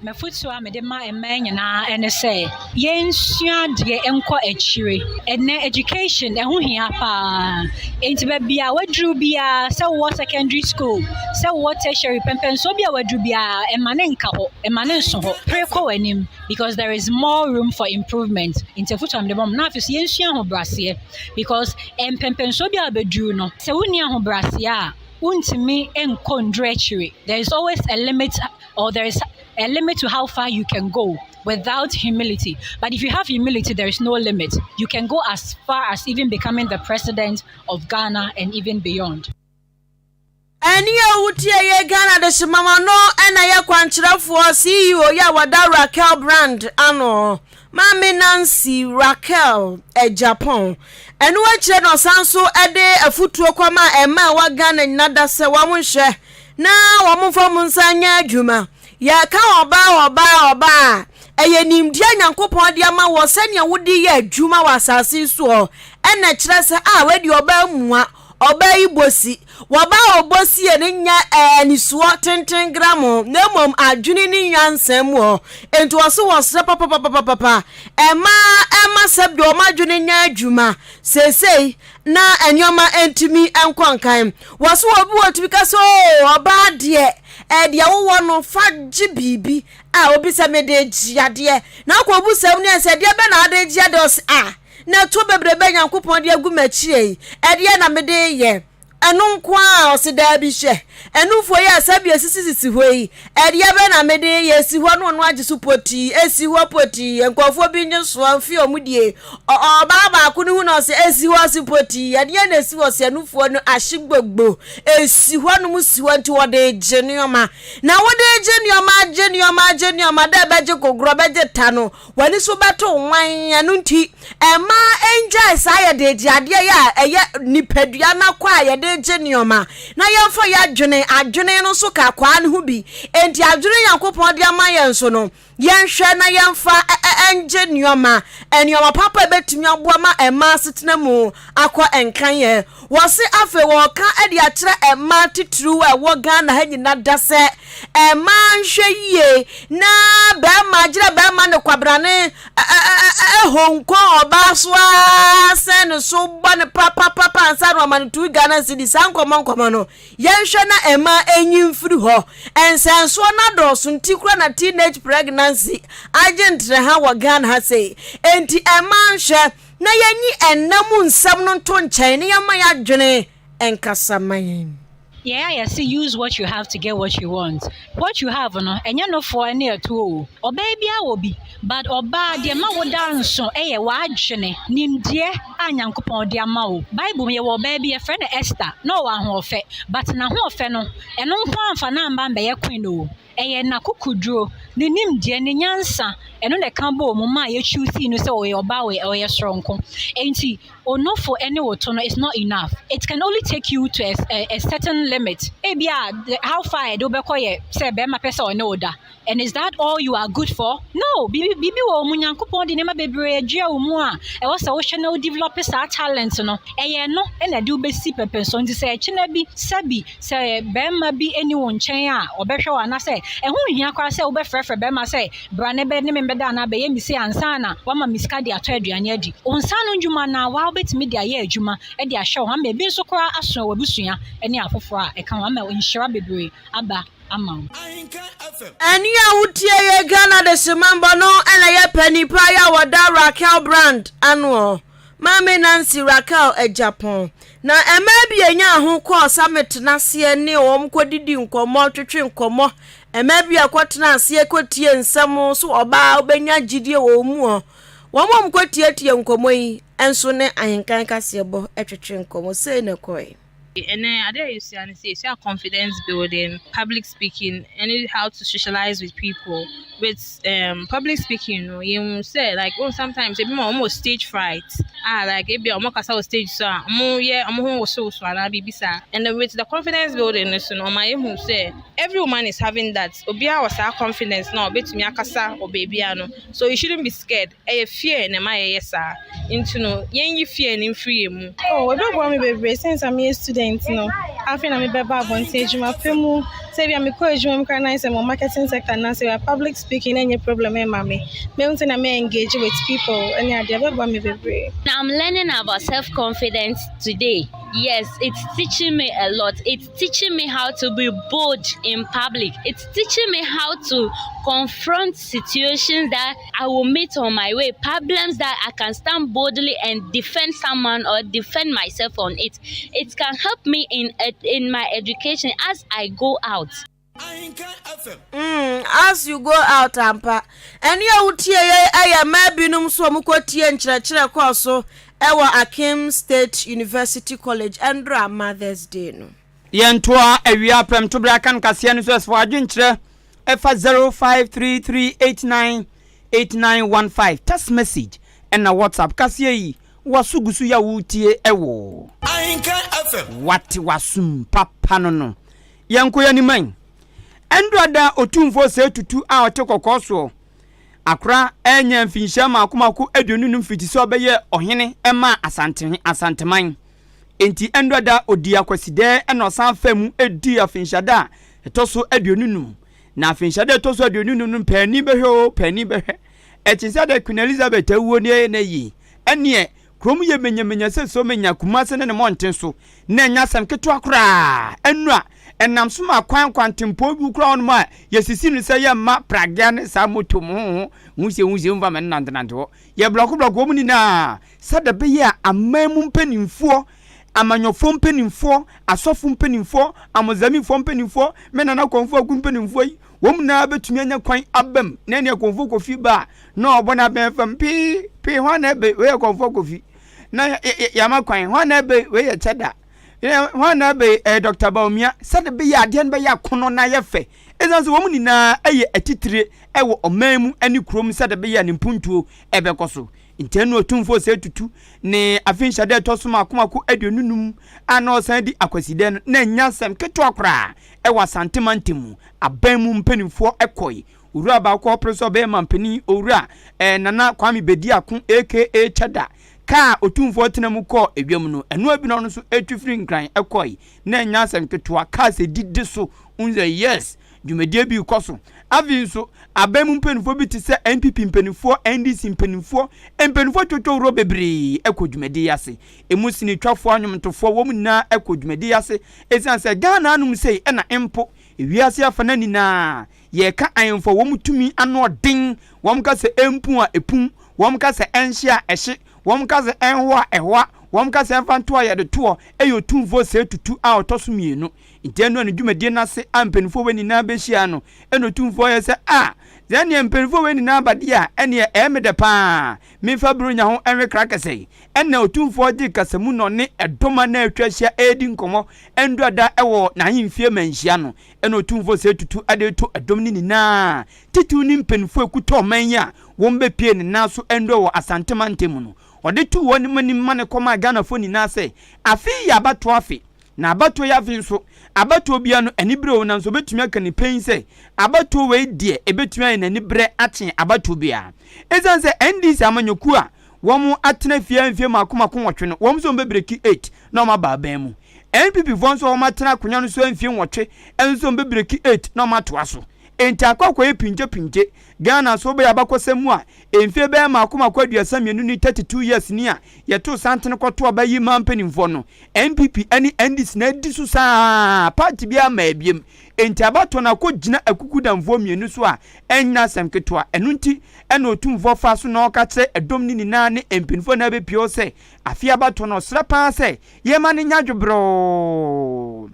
M'afotuo a mede ma mmaa nyinaa ne sɛ, yɛnsua adeɛ nkɔ akyire. Ɛnnɛ education ɛho hia pa ara. Enti baabi a woaduru biara, sɛ wowɔ secondary school, sɛ wowɔ tertiary, pɛmpɛnsoɔ bi a woaduru biara, mma no nka hɔ, mma no nso hɔ. Pere kɔ w'anim because there is more room for improvement. Nti afotuo a mede ma mo. Na afei nso yɛnsua ahobrɛaseɛ because mpɛmpɛnsoɔ bi a wobɛduru no, sɛ wonni ahobrɛaseɛ a, wontumi nkɔ nnuru akyire. There is always a limit or there is a limit to how far you can go without humility. But if you have humility, there is no limit. You can go as far as even becoming the president of Ghana and even beyond. Ɛnne a wotie yɛ Ghana Adehyemama no na ɛyɛ kwankyerɛfoɔ CEO yi a wɔda Raquel Brand ano, Maame Nancy Raquel Agyapong. Ɛno akyire na ɔsan nso de afutuo kɔma mmaa a ɛwɔ Ghana nyina da sɛ wɔn nhwɛ na wɔn mfa wɔn nsa nyɛ adwuma. Yɛka ɔbaa ɔbaa ɔbaa a, ɛyɛ nimdeɛ a Nyankopɔn de ama wɔ sɛnea wode yɛ adwuma wɔ asase yi soɔ ɛna ɛkyerɛ sɛ a wei deɛ ɔbaa mua. Ɔbaa yi bɔ si. Wɔba a ɔbɔ sie no nyɛ anisoɔ tenten gramo na mmom adwene ne nyansa mu hɔ. Enti wɔse wɔsrɛ papapapapapa mmaa mma sɛdeɛ wɔn adwene nyɛ adwuma seesei na nneɛma ntumi nkɔ nkan. Wɔse obi wɔ tumi ka sɛ oo ɔbaa deɛ deɛ wowɔ no fa gye biribi a obi sɛ mede gye adeɛ na akɔ obu sɛm ne ɛsɛ deɛ bɛ na ade gye adeɛ ɔse ah Na ɛtoɔ bebrebe a Nyankopɔn de agu m'akyire yi, ɛdeɛn na mede reyɛ? Ɛno nko ara? Ɔse, Daabi, hwɛ, ɛnufoɔ yi a sɛdeɛ ɛsisisisi hɔ yi, ɛdeɛ bɛn na mede reyɛ? Ɛsi hɔ na ɔno agye so potii, ɛsi hɔ potii, nkurɔfoɔ bi nye soɔ mfe wɔn die. Ɔ, ɔbaa baako no hu na ɔse, ɛsi hɔ, ɔse potii, ɛdeɛn na ɛsi hɔ? Ɔse, ɛnufoɔ no ahye gbogbo, ɛsi hɔ nom si hɔ nti wɔde regye nneɛma. Na wode regye nneɛma, agye nneɛma, agye nneɛma, dɛ ɛbɛgye gogorɔ, ɛbɛgye ta no, W'ani so bɛto nwan. Ɛno nti, mma nnyae saa yɛde gye adeɛ yi a ɛyɛ nipadua no akɔ a yɛde gye nneɛma, na yɛmfa yɛn adwene, adwene no nso ka akwaa no ho bi. Enti adwene Nyankopɔn de ama yɛn nso no, yɛnhwɛ na yɛmfa ngye nneɛma, nneɛma papa a ɛbɛtumi aboa ma mmaa asetena mu akɔ nkan yɛn. Wɔse afei wɔreka de akyerɛ mmaa titiriw a ɛwɔ Ghana ha nyina da sɛ mmaa nhwɛ yie na bɛrima gyerɛ bɛrima ne kwabrane ɛhonko ɔbaa so ara sɛn ne so bɔ ne papapapa ansa na ɔma no tu Ghana cedi saa nkɔmmɔ nkɔmmɔ no yɛnhwɛ na mmaa ɛnyi mfiri hɔ nsɛnsoɔ no adɔɔso nti kora na teenage pregnancy agye ntrɛha wɔ Ghana ha sei enti mmaa nhwɛ na yɛnyi nna mu nsɛm no nto nkyɛn na yɛmma yɛn adwene nkasa mma yɛn. Yɛn a yɛse use what you have to get what you want, what you have no ɛnyɛ nofoɔ ne ɛtoɔ o, ɔbaa biara wɔ bi but ɔbaa deɛ ɛma wo da nso yɛ w'adwene, nimdeɛ a Nyankopɔn de ama wo. Bible mu yɛwɔ ɔbaa bi yɛfrɛ no Esther na ɔwɔ ahoɔfɛ but n'ahoɔfɛ no ɛno nko ara amfa no amma ammɛyɛ queen o. Ɛyɛ n'akokoduro, ne nimdeɛ, ne nyansa, ɛno na ɛka bɔɔ mu maa yɛchuusii no sɛ ɔyɛ ɔbaa a ɔyɛ soronko. Enti onofo ne wo to no is not enough. It can only take you to a, a, a certain limit. Ebia how far a ɛde wobɛkɔ yɛ sɛ bɛrima pɛ sɛ ɔne wo da. And is that all you are good for? No, biribi biribi wɔ wo mu. Nyankopɔn de nneɛma bebree adua wo mu a ɛwɔ sɛ wohwɛ na wo develop saa talent no. Ɛyɛ ɛno na ɛde wo bɛsi pɛpɛnso. Nti sɛ ɛkyena bi, sɛbi, Sɛ barima bi nni wo nkyɛn a ɔbɛhwɛ wo anaasɛ ɛho nhia koraa sɛ wobɛfrɛfrɛ barima sɛ bra na bɛ ne me mmɛda anaa bɛyɛ me sei ansa na wama me sika de atɔ aduane adi. Wo nsa ano nnwuma no ara wo ara wobɛtumi de ayɛ adwuma de ahwɛ wo ho ama ebi nso koraa aso w'abusua ne afoforɔ a ɛka ho ama nhyira bebree aba ama wo. Ɛnne a wotie yɛ Ghana Dehyemambɔ no na ɛyɛ panin paa yi a wɔda Raquel Brand anoɔ. Maame Nancy Raquel Agyapong. Na mmaa bi a ɛnyaa ho kɔɔ summit no aseɛ ne wɔn kɔdidi nkɔmmɔ, twetwe nkɔmmɔ. Mmaa bi a kɔtena aseɛ kɔtie nsɛm so ɔbaa wobɛnya gyidie wɔ wɔn mu hɔ. Wɔn a wɔkɔtietie nkɔmmɔ yi nso ne ahenkan kaseɛbɔ twetwe nkɔmmɔ. Sei na ɛkɔe. Ɛnnɛ, ade a yɛsua ne sɛ yɛsua confidence building, public speaking, ɛne how to socialize with people. With um, public speaking no, yɛhu sɛ like oh, sometimes ebi ma wɔn wɔ stage fright a like ebi a wɔn kasa wɔ stage so a wɔn yɛ wɔn ho wosowoso anaa biribi saa. And then with the confidence building no so no, ɔma yɛhu sɛ every woman is having that. Obiara wɔ saa confidence na ɔbɛtumi akasa wɔ baabi a no. So you shouldn't be scared. Ɛyɛ fear na ɛma yɛyɛ saa. Nti no, yɛnyi fear no mfiri yɛn mu. Oh, ɛbɛboa me bebree since a meyɛ student no. Afei na mebɛba abɔnten adwuma pɛ mu. Sɛ ebia mekɔ adwuma mu koraa na ayɛ sɛ mewɔ marketing sector anaasɛ ebia public speaking na ɛnyɛ problem ɛmma me. Mehu sɛ na me engage with people ɛne adeɛ, ɛbɛboa me bebree. I'm learning about self confidence today. Yes, it's teaching me a lot. It's teaching me how to be bold in public. It's teaching me how to confront situations that I will meet on my way, problems that I can stand boldly and defend someone or defend myself on it. It can help me in in my education as I go out. Mm, as you go out ampa. Ɛne a wotie yɛ ɛyɛ mmaa binom so wɔn kɔ tie nkyerɛkyerɛ kɔɔ so ɛwɔ Akim State University College ɛndra Mother's Day no. Yɛntoa awia prɛmtoberɛ akankaseɛ no so ɛsfo adwenkyerɛ ɛfa 0533898915 text message ɛna WhatsApp kaseɛ yi waso gu so yɛ a woretie ɛwɔ Ahenkan FM. Wate wasum papa no no yɛnkɔ yɛn anim ɛ Ɛndora da Otumfoɔ Osei Tutu a ɔte kɔkɔɔ soɔ akora ɛnya mfinhyia mako mako 25 fiti sɛ ɔbɛyɛɛ ɔhene ɛmaa Asante Asanteman. Enti ɛnnora da ɔdii Akwasidɛɛ na ɔsan faa mu dii afinhyia da a ɛtɔ so 25. Na afinhyia da a ɛtɔ so 25 no paani bɛhwɛ oo, paani bɛhwɛ. Ɛkye sɛ dɛ Queen Elizabeth awuo ne ɛyɛ n'ayie. Ɛnneɛ, kurom yɛ menyamenya sɛ Somenya, Kumase ne ne mmɔnten so. Na ɛnyɛ asɛm ketewa koraa. Ɛnnora, ɛnam so ma kwan kwantempɔn bi koraa hɔnom a yɛsisi no sɛ yɛmma pragea ne saa moto mo ho ho nwusie nwusie mfa ma no nantenante hɔ. Yɛblɔkoblɔko wɔn nyinaa. Sɛdeɛ ɛbɛyɛ a aman mu mpanimfoɔ, amanyɔfoɔ mpanimfoɔ, asɔfo mpanimfoɔ, Amozamifoɔ mpanimfoɔ, me nana Kɔmfoɔ Aku mpanimfoɔ yi, wɔn nyinaa bɛtumi anya kwan aba mu. Na ɛneɛ Kɔmfoɔ Kofi ba a, na ɔbɔ n'abɛn fam pii pii, hwan na ɛbɛ, wei yɛ Kɔmfoɔ Kofi. Na yɛama kwan, hwan na ɛbɛ, wei yɛ Kyɛda. Hwan na ɛbɛ, ɛyɛ Dr. Bawumia. Sɛdeɛ ɛbɛyɛ a adeɛ no bɛyɛ akɔnnɔ na ayɛ fɛ. Ɛsiane sɛ wɔn nyinaa yɛ atitire wɔ ɔman mu ne kurom sɛdeɛ ɛbɛyɛ a ne mpuntuo bɛkɔ so. Nti ɛno Otumfoɔ Osei Tutu ne afe nhyɛda a ɛtɔ so mako mako 25 a na ɔsan di Akwasidɛ no na ɛnyɛ asɛm ketewa koraa wɔ Asante mantam mu. Aban mu mpanimfoɔ kɔe. Owura baako a ɔpere sɛ ɔbɛyɛ manpanin, Owura eh, Nana Kwame Bediako aka Kyɛda, kaa a Otumfoɔ tena mu kɔɔ ewiem no, ɛno abi na ɔno nso tu firi Nkran kɔe. Na ɛnyɛ asɛm ketewa, cars didi so, wohu sɛ yes, dwumadie bi rekɔ so. Afei nso, aban mu mpanimfoɔ bi te sɛ NPP mpanimfoɔ, NDC mpanimfoɔ, mpanimfoɔ twotwoworo bebree kɔ dwumadie yi ase. Emu sinitwafoɔ, anwomtofoɔ, wɔn nyinaa kɔ dwumadie yi ase. Ɛsiane sɛ Ghana anom sei na mpo ewiase afana nyinaa yɛreka ahemfo a wɔn tumi ano ɔden, wɔn ka sɛ ɛmpu a ɛpu, wɔn ka sɛ ɛnhye a ɛhye, wɔn ka sɛ ɛnhoa a ɛhoa, wɔn ka sɛ ɛmfa nto a yɛde toɔ, ɛyɛ Otumfoɔ Osei Tutu a ɔtɔ so mmienu. Nti ɛno a ne dwumadie no ase a mpanimfoɔ wei nyinaa bɛhyiaa no, ɛna Otumfoɔ yɛ sɛ, A! Sɛ ɛneɛ mpanimfoɔ wei nyinaa aba deɛ a, ɛneɛ ɛyɛ me dɛ pa ara. Memfa Buronya ho nwe krakɛsɛ yi. Ɛna Otumfoɔ gyee kasamu na ɔne ɛdɔm a na atwa ahyia redi nkɔmmɔ nduada wɔ n'ahemfie manhyia no. Ɛna Otumfoɔ Osei Tutu de reto ɛdɔm no nyinaa, titiriw ne mpanimfoɔ a ɛkuta ɔman yi a wɔbɛpuee ne nan so nnura wɔ Asante mantam mu no, ɔde too wɔn anim ma no kɔmaa Ghanafoɔ nyinaa sɛ, afe yi yɛ abatoɔ afe. Na abatoɔ yi afei nso, abatoɔ biara no aniberɛ wɔ mu, nanso ɔbɛtumi aka no pɛn sɛ abatoɔ wei deɛ ɛbɛtumi ayɛ n'aniberɛ akyen abatoɔ biara. Ɛsiane sɛ NDC amanyɔkuo a wɔn atena fie mfeɛ mmaako mmaako nwɔtwe no, wɔn nso wɔn bɛbreki 8 na wɔn aba aban mu. NPP foɔ nso a wɔn atena akonnwa no so mfeɛ nwɔtwe nso wɔn bɛbreki 8 na wɔn atoa so. Enti akɔ akɔyɛ pinkye pinkye. Ghana nso wobɛyɛ abakɔsɛm mu a, mfeɛ bɛyɛ mmaako mmaako 32 ni, 32 years ni a yɛtoo santene kɔtoo aba yi maa mpanimfoɔ no, NPP ne NDC na adi so saa, party biara mmaa biam. Enti abatoɔ no akɔgyina akukudamfoɔ mmienu so a ɛnyɛ asɛm ketewa. Ɛno nti na Otumfoɔ faa so na ɔka kyerɛ ɛdɔm no nyinaa ne mpanimfoɔ na abɛpue hɔ sɛ afei abatoɔ no ɔsrɛ paa sɛ yɛmma no nyɛ adwobrɛoo.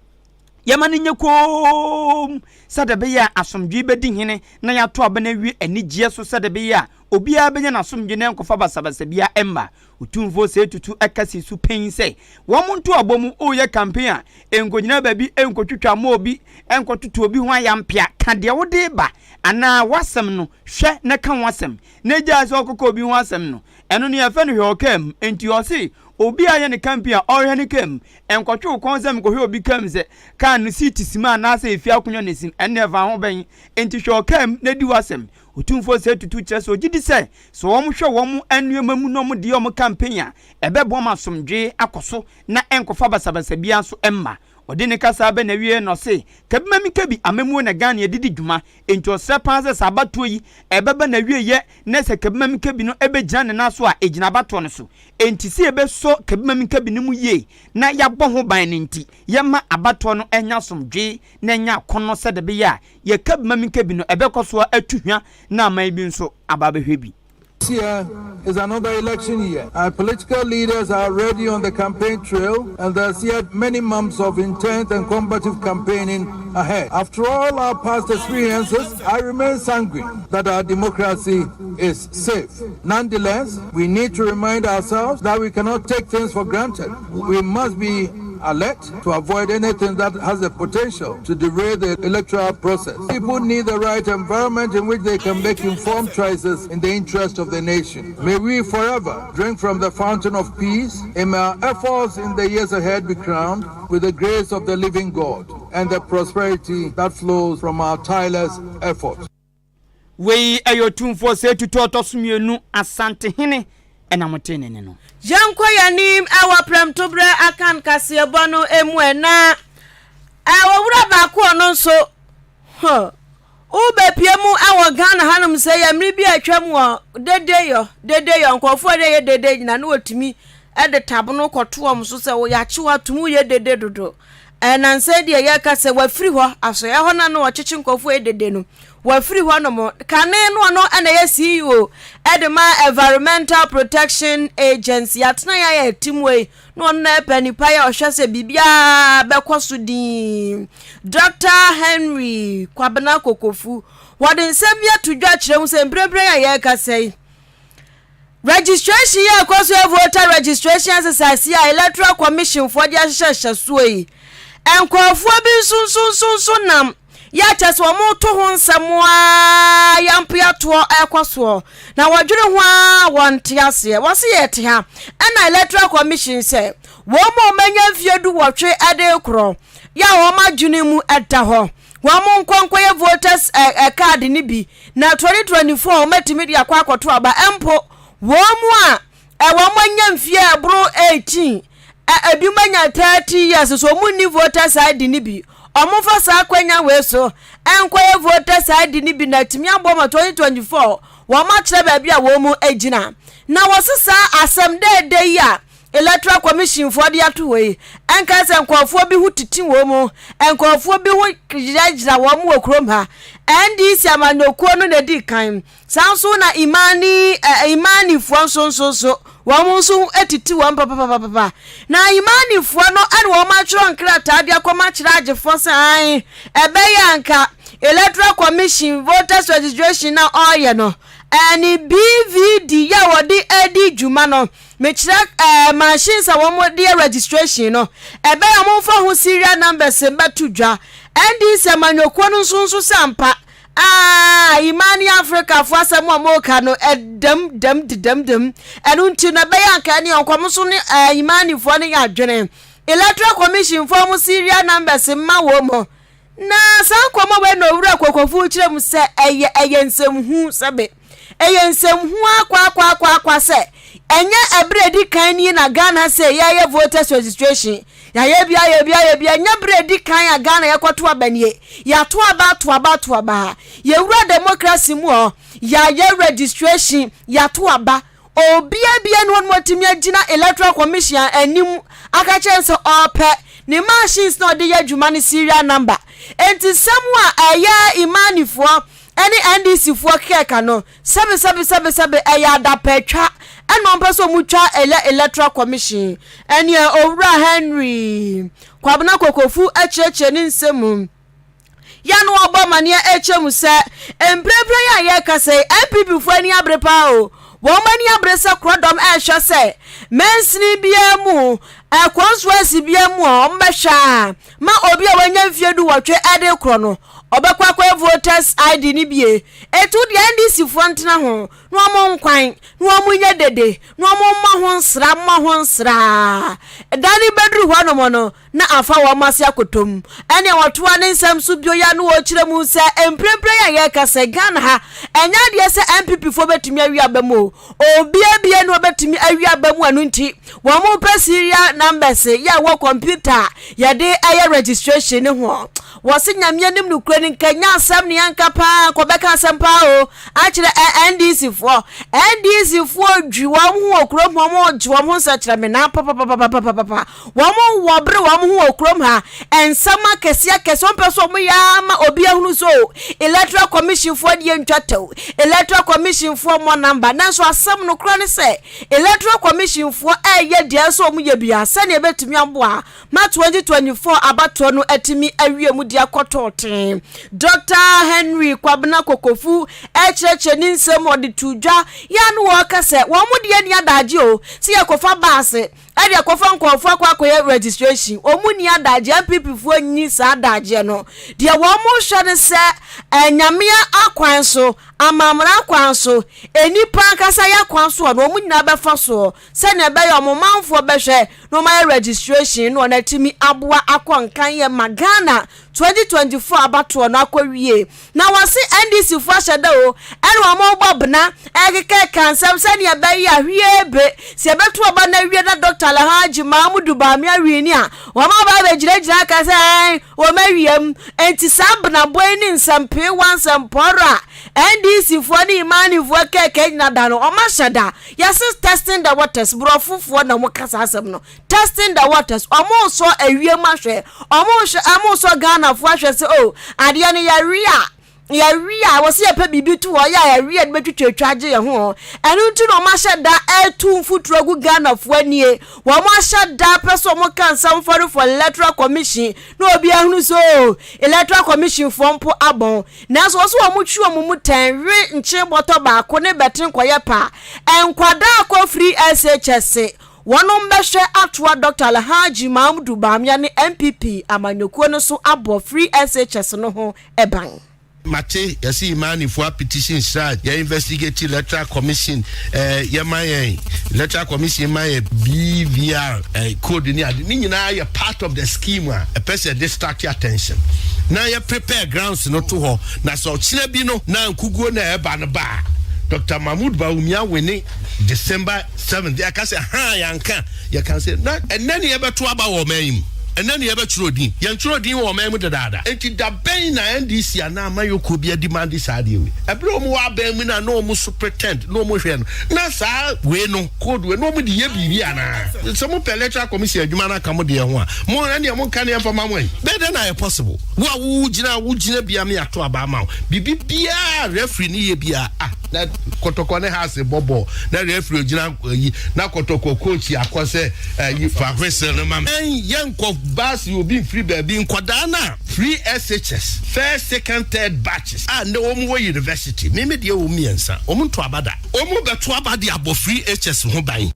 Yɛma no nyɛ komm sɛdeɛ ɛbɛyɛ a asomdwoeɛ bɛdi hene na yɛato aba no awie anigyeɛ so sɛdeɛ ɛbɛyɛ a obiara bɛnya n'asomdwoeɛ na ɛnkɔfa basabasa biara mma. Otumfoɔ Osei Tutu ka sii so pɛn sɛ, wɔn nto abɔ mu reyɛ campaign a, nkɔgyina baabi nkɔtwitwa mma obi, nkɔtoto obi ho ayampea. Ka deɛ wode reba anaa w'asɛm no, hwɛ na ka ho asɛm na gyae sɛ wokɔka obi ho asɛm no. Ɛno no yɛfrɛ no hwɛ ɔkaa mu. Enti ɔse obi a yɛ ne campaign a ɔrehwɛ ne kaa mu Nkɔtwe wo kɔn sɛ mekɔhwɛ obi kaa mu sɛ kaa no seat si mu anaasɛ efie akonnwa na esi mu, ɛnde ɛfa ho bɛn? Enti hwɛ ɔkaa mu na di w'asɛm. Otumfoɔ Osei Tutu kyerɛ sɛ ogye di sɛ, sɛ wɔhwɛ wɔn nneɛma mu na wɔde yɛ wɔn campaign a, ɛbɛboa ma asomdwoe akɔ so na ɛnkɔfa basabasa biara nso mma. Ɔde ne kasa bɛ n'awieɛ na ɔse, Kabi ma menka bi, amammuo na Ghana yɛde di dwuma, enti ɔsrɛ paa sɛ sɛ abatoɔ yi ɛbɛba n'awieɛ na sɛ kabi ma menka bi no bɛgyina ne nan so a, ɛgyina abatoɔ no so. Enti sɛ yɛbɛsɔ kabi ma menka bi no mu yie na yɛabɔ ho ban no nti, yɛmma abatoɔ no nyɛ asomdwoe na ɛnyɛ akɔnnɔ sɛdeɛ ɛbɛyɛ a yɛ kabi ma menka bi no ɛbɛkɔ so atu hwa na aman bi nso aba abɛhwɛ bi. This year is another election year. Our political leaders are already on the campaign trail, and there's yet many months of intense and combative campaigning ahead. After all our past experiences, I remain sanguine that our democracy is safe. Nonetheless, we need to remind ourselves that we cannot take things for granted. We must be alert to avoid anything that has the potential to derail the electoral process. People need the right environment in which they can make informed choices in the interest of the nation. May we forever drink from the fountain of peace, and may our efforts in the years ahead be crowned with the grace of the living God and the prosperity that flows from our tireless efforts. Wei yɛ Otumfoɔ Osei Tutu a ɔtɔ so mmienu, Asantehene na motee ne nne no. Yɛnkɔ yɛn anim wɔ prɛmtoberɛ akan kaseɛbɔ no mu ɛ na owura baako ɔno nso huh, wobɛpie mu wɔ Ghana hanom sɛ yɛ mmere bi a atwam wɔ dedeyɔ dedeyɔ nkurɔfoɔ a yɛ dede nyina ne wɔtumi de tabono kɔto wɔn so sɛ wɔyɛakyew atom woyɛ dede dodo Nnansa yi deɛ yɛreka sɛ wafiri hɔ, asɔeɛ hɔ no a na wɔkyekye nkurɔfoɔ yɛ dede no, wafiri hɔ nom. Kane no ɔno na ɛyɛ CEO de ma Environmental Protection Agency. Atena yɛ ayɛ tim wei na ɔno na ɛpɛ nipa yɛ ɔhwɛ sɛ biribiara bɛkɔ so din. Dr. Henry Kwabena Kokofu, wɔde nsɛm bi ato dwa kyerɛ mu sɛ mprempren a yɛrekasa yi, Registration yi a ɛkɔ so yɛ voter registration exercise yi a Electoral Commission foɔ de ahyehyɛ hyɛsoɔ yi, nkurɔfoɔ bi nso nso nso nso nam yɛ akyɛ sɛ wɔn to ho nsɛm ara yampeatoɔ ɛkɔ soɔ na wɔdwene ho ara wɔn te aseɛ. Wɔse yɛte ha ɛna Electoral Commission sɛ wɔn mu a wɔanya mfeɛ du wɔtwe ɛde korɔ yɛ a wɔn adwene mu ɛda hɔ wɔn nkɔ nkɔyɛ voters ɛ card no bi na 2024 wɔatumi de akɔ akɔto aba mpo wɔn mu a wɔn anya mfie a ɛboro 18 ebinom anya 30 years so wɔn nni voters ID no bi wɔn fa saa akwanya wei so nkɔyɛ voters ID no bi na atumi aboa ma 2024 wɔn akyerɛ baabi a wɔn mu gyina na wɔse saa asɛm dɛɛdɛ yi a Electoral Commission foɔ de ato hɔ yi, ɛnka sɛ nkurɔfoɔ bi ho tete wɔn mu, nkurɔfoɔ bi ho gyinagyina wɔn wɔ kurom ha. NDC amanyɔkuo no na ɛdi kan. Saa nso na Imani, eh, Imanifoɔ nso nso nso, wɔn nso ho tete wɔn papapapapa. Na Imanifoɔ no ɛna wɔn atwerɛ nkrataa de akɔma kyerɛ agyefoɔ sɛ ae, ɛbɛyɛ anka Electoral Commission voters registration na ɔreyɛ no, ɛne BVD yɛ a wɔde adi dwuma no, Mekyerɛ ɛɛ machines a wɔn de yɛ registration no, ɛbɛyɛ a wɔn nfa ho serial numbers mbɛto dwa. NDC amanyɔkuo no nso nso sɛ ampa aa Imani Africa foɔ asɛm a wɔn reka no ɛdɛm dɛm dedɛm dɛm. Ɛno nti no ɛbɛyɛ anka ɛne nkɔm nso ne ɛɛ Imani foɔ no yɛ adwene. Electoral Commission foɔ wɔn serial numbers mma wɔn mo. Na saa nkɔmmɔ wei na Owura Kokofu kyerɛ mu sɛ ɛyɛ ɛyɛ nsɛmhu sɛbe ɛyɛ nsɛmhu akwaakwaakwaakwa sɛ ɛnyɛ ɛberɛ edi kan nie na Ghana sɛ yɛyɛ voters registration yɛayɛ bi ayɛ bi ayɛ bi ɛnyɛ berɛ edi kan a Ghana yɛkɔto aba nie yɛato aba ato aba ato aba yɛwura democracy mu hɔ yɛayɛ registration yɛato aba Obia bia nni hɔ nom ɔtumi agyina Electoral Commission anim aka kyerɛ no sɛ ɔpɛ ne machines na ɔde yɛ adwuma no serial number. Enti nsɛm a ɛyɛ Imanifoɔ ne NDC foɔ kɛka no sɛbe sɛbe sɛbe sɛbe ɛyɛ adapɛtwa ɛna wɔn pɛ sɛ wɔn twa ɛyɛ Electoral Commission. Ɛneɛ Owura Henry Kwabena Kokofu akyerɛkyerɛ ne nsɛm mu. Yɛ na wɔabɔ amaneɛ ɛkyɛ mu sɛ mprempren yi a yɛrekasa yi NPP foɔ ani abere paa o. Wɔn ani abere sɛ korɔdɔm ɛrehwɛ sɛ mansini biara mu, constituency biara mu a wɔbɛhwɛ a ma obi a wanya mfeɛ duwɔtwe ɛde korɔ no ɔbɛkɔ akɔyɛ voters ID no bie. Ɛtu deɛ NDC foɔ ntena ho na wɔn nkwan na wɔn nyɛ dede na wɔn mmɔ ho nsra mmɔ ho nsra. Da no bɛduru hɔnom no na afa wɔn ase akɔtɔ mu. Ɛnneɛ wɔtoa ne nsɛm so bio yi a na wɔrekyerɛ mu sɛ mprempren a yɛreka sɛ Ghana ha ɛnyɛ adeɛ sɛ NPP foɔ bɛtumi awi aba mu o. Obia bia ni ɔbɛtumi awi aba mu ɛno nti wɔn pɛ serial numbers yɛ ɛwɔ computer a yɛde ɛyɛ registration ne ho. Wɔse Nyame anim nokorɛ ni nka nyɛ asɛm ne yɛnka paa nka ɔbɛka asɛm paa o akyerɛ NDC foɔ. NDC foɔ dwi wɔn ho wɔ kurom hɔ wɔn gye wɔn ho nsɛkyerɛmena papapapapapapa. Wɔn wɔ bere wɔn ho wɔ kurom ha. Nsɛm akɛse akɛse wɔn pɛ sɛ wɔn yɛ ara ma obi ahunu sɛ o electoral commission foɔ deɛ ntwa tɛw, electoral commission foɔ mmɔ number. Nanso asɛm no korɛ ne sɛ electoral commission foɔ ɛreyɛ deɛ ɛsɛ sɛ wɔn yɛ biara sɛdeɛ ɛbɛtumi aboa ma 2024 abatoɔ no atumi awie mu de akɔ tɔɔten. Dɔkta Henry Kwabena Kokofu ɛrekyerɛkyerɛ ne nsɛm ɔde too dwa yɛ a na wɔreka sɛ wɔn deɛ nni adagye o sɛ yɛkɔfa baase ɛde akɔfa nkurɔfoɔ akɔ akɔyɛ registration wɔn nni adagye NPP foɔ nni saa adagyeɛ no deɛ wɔn hwɛ ne sɛ ɛnyamea akwan so amammerɛ akwan so nnipa ankasa yɛ akwan soɔ no wɔn nyinaa bɛfa soɔ sɛnea ɛbɛyɛ wɔn manfoɔ bɛhwɛ na wɔn ayɛ registration na wɔn atumi aboa akɔ nkan yɛ ma Ghana 2024 abatoɔ no akɔ wie na wɔse NDC foɔ ahyɛ da o ɛna wɔn rebɔ bena ɛkekɛka nsɛm sɛnea ɛbɛyɛ a hwie be sɛ yɛbɛto aba no awie na Dr. Alhaji Mahamudu Bawumia wini a wɔn aba abɛgyinagyina aka sɛ ɛn wɔn awiam enti saa benabɔ yi ne nsɛmpeewa nsɛmpɔrɔ a NDC foɔ ne Imani foɔ kɛkɛ nyina da no wɔn ahyɛ da yɛse testing the waters borɔfo foɔ na wɔn ka saa asɛm no Testing the waters, ɔmo resɔ ewiem ahwɛ, ɔmo rehwɛ, ɔmo resɔ Ghanafoɔ ahwɛ sɛ oh, adeɛ no yɛwe a, yɛwe a, wɔsi yɛpɛ biribi to hɔ, yɛ a yɛwe a de bɛtwitwa atwa agye yɛn ho. Ɛno nti na ɔmo ahyɛ da ɛretu mfuturo agu Ghanafoɔ anie. Wɔn ahyɛ da pɛ sɛ ɔmo ka nsɛm fɔre for Electoral Commission na obi ahunu sɛ oh, Electoral Commission foɔ mpo abɔn. Nanso wɔsi wɔn twe wɔn mu tɛn we nkyen bɔtɔ baako ne bɛten kɔyɛ paa. Nkwadaa kɔ free SHS. Wɔnom bɛhwɛ atoa Dɔkta Alhaji Mahamudu Bawumia ne NPP amanyɔkuo no so abɔ Free SHS no ho ban. Mate yɛse Imani foɔ apetition srad yɛ investigate electoral commission eh, yɛ ma yɛn electoral commission ma yɛ BVR eh, code ne ade ne nyinaa yɛ part of the scheme a ɛpɛ sɛ distract attention na yɛ prepare grounds no to hɔ na sɛ ɔkyena bi no na nkuguo na ɛba no ba a Dr. Mahmoud Bawumia wene December 7 yɛka sɛ haa yɛanka yɛka sɛ na ɛnɛ ne yɛbɛto aba wɔ ɔman yi mu ɛnɛ ne yɛbɛtwerɛ din yɛntwerɛ din wɔ ɔman mu dedaada enti da bɛn na NDC anaa amayɔkuo bi adimande saa adeɛ wei ɛberɛ wɔn wɔ abɛn mu na na wɔn so pretend na wɔn hwɛ no na saa wei no code wei na wɔn de yɛ biribi anaa sɛ mo pɛ electoral commission adwuma no aka mo deɛ ho a mo ɛneɛ mo nka ne ɛmfa ma mo ayi bɛɛ dɛn na ayɛ possible wo a wo gyina wo gyina bia me ato aba ama wo biribi biara referee ne yɛ biara ah na kɔtɔkɔ ne house bɔ bɔɔl na referee ogyina ayi na kɔtɔkɔ coach akɔ sɛ ayi fa whistle no ma me. Yɛn nkɔ baasi obi nfiri baabi nkɔdaa na free SHS first second third batches a nnɛ wɔn wɔ university me me deɛ wɔn mmiɛnsa wɔn nto aba da wɔn bɛto aba de abɔ free HS ho ban.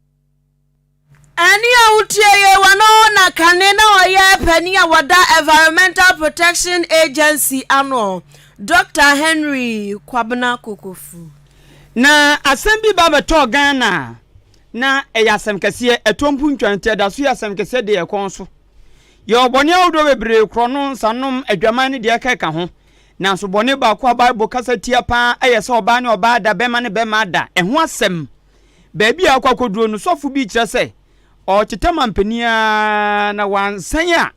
Ɛnne a wotie yi, wɔno na kane na ɔyɛ panin a wɔda Environmental Protection Agency ano, Dɔkta Henry Kwabena Kokofu. Na asɛm bi ba bɛtɔɔ Ghana a, na ɛyɛ asɛm kɛseɛ, ɛtɔ mpo ntwa nti ɛda so yɛ asɛm kɛseɛ de yɛn kɔn so. Yɛwɔ bɔne ahodoɔ bebree, korɔno, nsanom, adwaman ne deɛ ɛkeka ho. Nanso bɔne baako a Bible kasa tia paa yɛ sɛ ɔbaa ne ɔbaa da, bɛrima ne bɛrima da. Ɛho asɛm Baabi a akɔ akɔduro no, sɔfo bi kyerɛ sɛ ɔreteta mampanin ara na wansan a,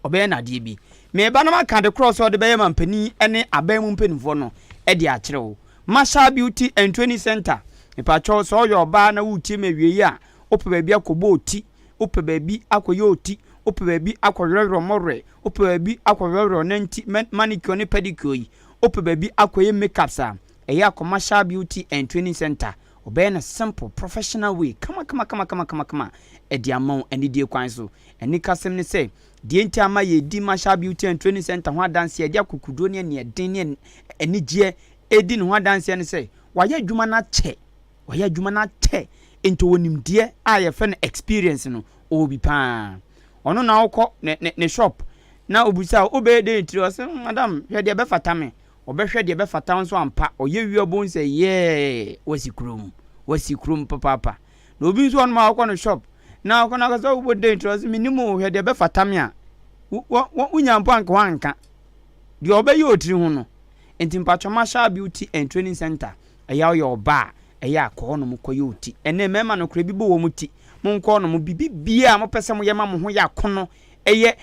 ɔbɛyɛ no adeɛ bi. Mereba na maka ade korɔ sɛ ɔde bɛyɛ mampanin ne aban mu mpanimfoɔ no de akyerɛ wo. Marshall Beauty and Training Center, mepakyɛw sɛ ɔyɛ ɔbaa na woretie me awiei a, wopɛ baabi akɔbɔ oti, wopɛ baabi akɔyɛ oti, wopɛ baabi akɔwerɛwerɛ mmɔwerɛ, wopɛ baabi akɔwerɛwerɛ nanti, manicure ne pedicure yi, wopɛ baabi akɔyɛ makeups a, Ɛyɛ a Commercial Beauty and Training Centre, wɔbɛyɛ no simple, professional way, kamakamakamakama de ama wo anidie kwan so. Anikasɛm ne sɛ, deɛ nti a ama yɛredi Marshall Beauty and Training Centre ho adanseɛ, yɛde akokoduro ne aniɛden ne anigyeɛ redi ne ho adanseɛ ne sɛ, wayɛ adwuma no akyɛ, wayɛ adwuma no akyɛ, nti ɔwɔ nimdeɛ a yɛfrɛ no experience no, ɔwɔ bi paa. Ɔno na wokɔ ne, ne, ne shop na obisa wo, wobɛyɛ dɛn tiri? Ɔse, madam, hwɛ deɛ ɛbɛfata me. Ɔbɛhwɛ deɛ ɛbɛfata wo nso ampa. Ɔyɛ wie a wobɛhu sɛ yɛɛ wasi kurom. Wasi kurom papaapa. Na obi nso ɔnom a wokɔ no shop na wokɔ no akɔsɛ wobɔ dɛn tiri ɔsɛ menim o hwɛ deɛ ɛbɛfata me a wonya mpo anka wanka deɛ ɔbɛyɛ ɔtiri ho no. Nti mpatwɔ Marshall Beauty and Training Center ɛyɛ a woyɛ ɔbaa a ɛyɛ a kɔ hɔnom kɔyɛ wo ti. Ɛnɛ mmarima no koraa ebi bɔ wɔn ti. Monkɔ hɔnom biribi biara a mopɛ sɛ moyɛ ma mo ho yɛ akɔnnɔ ɛyɛ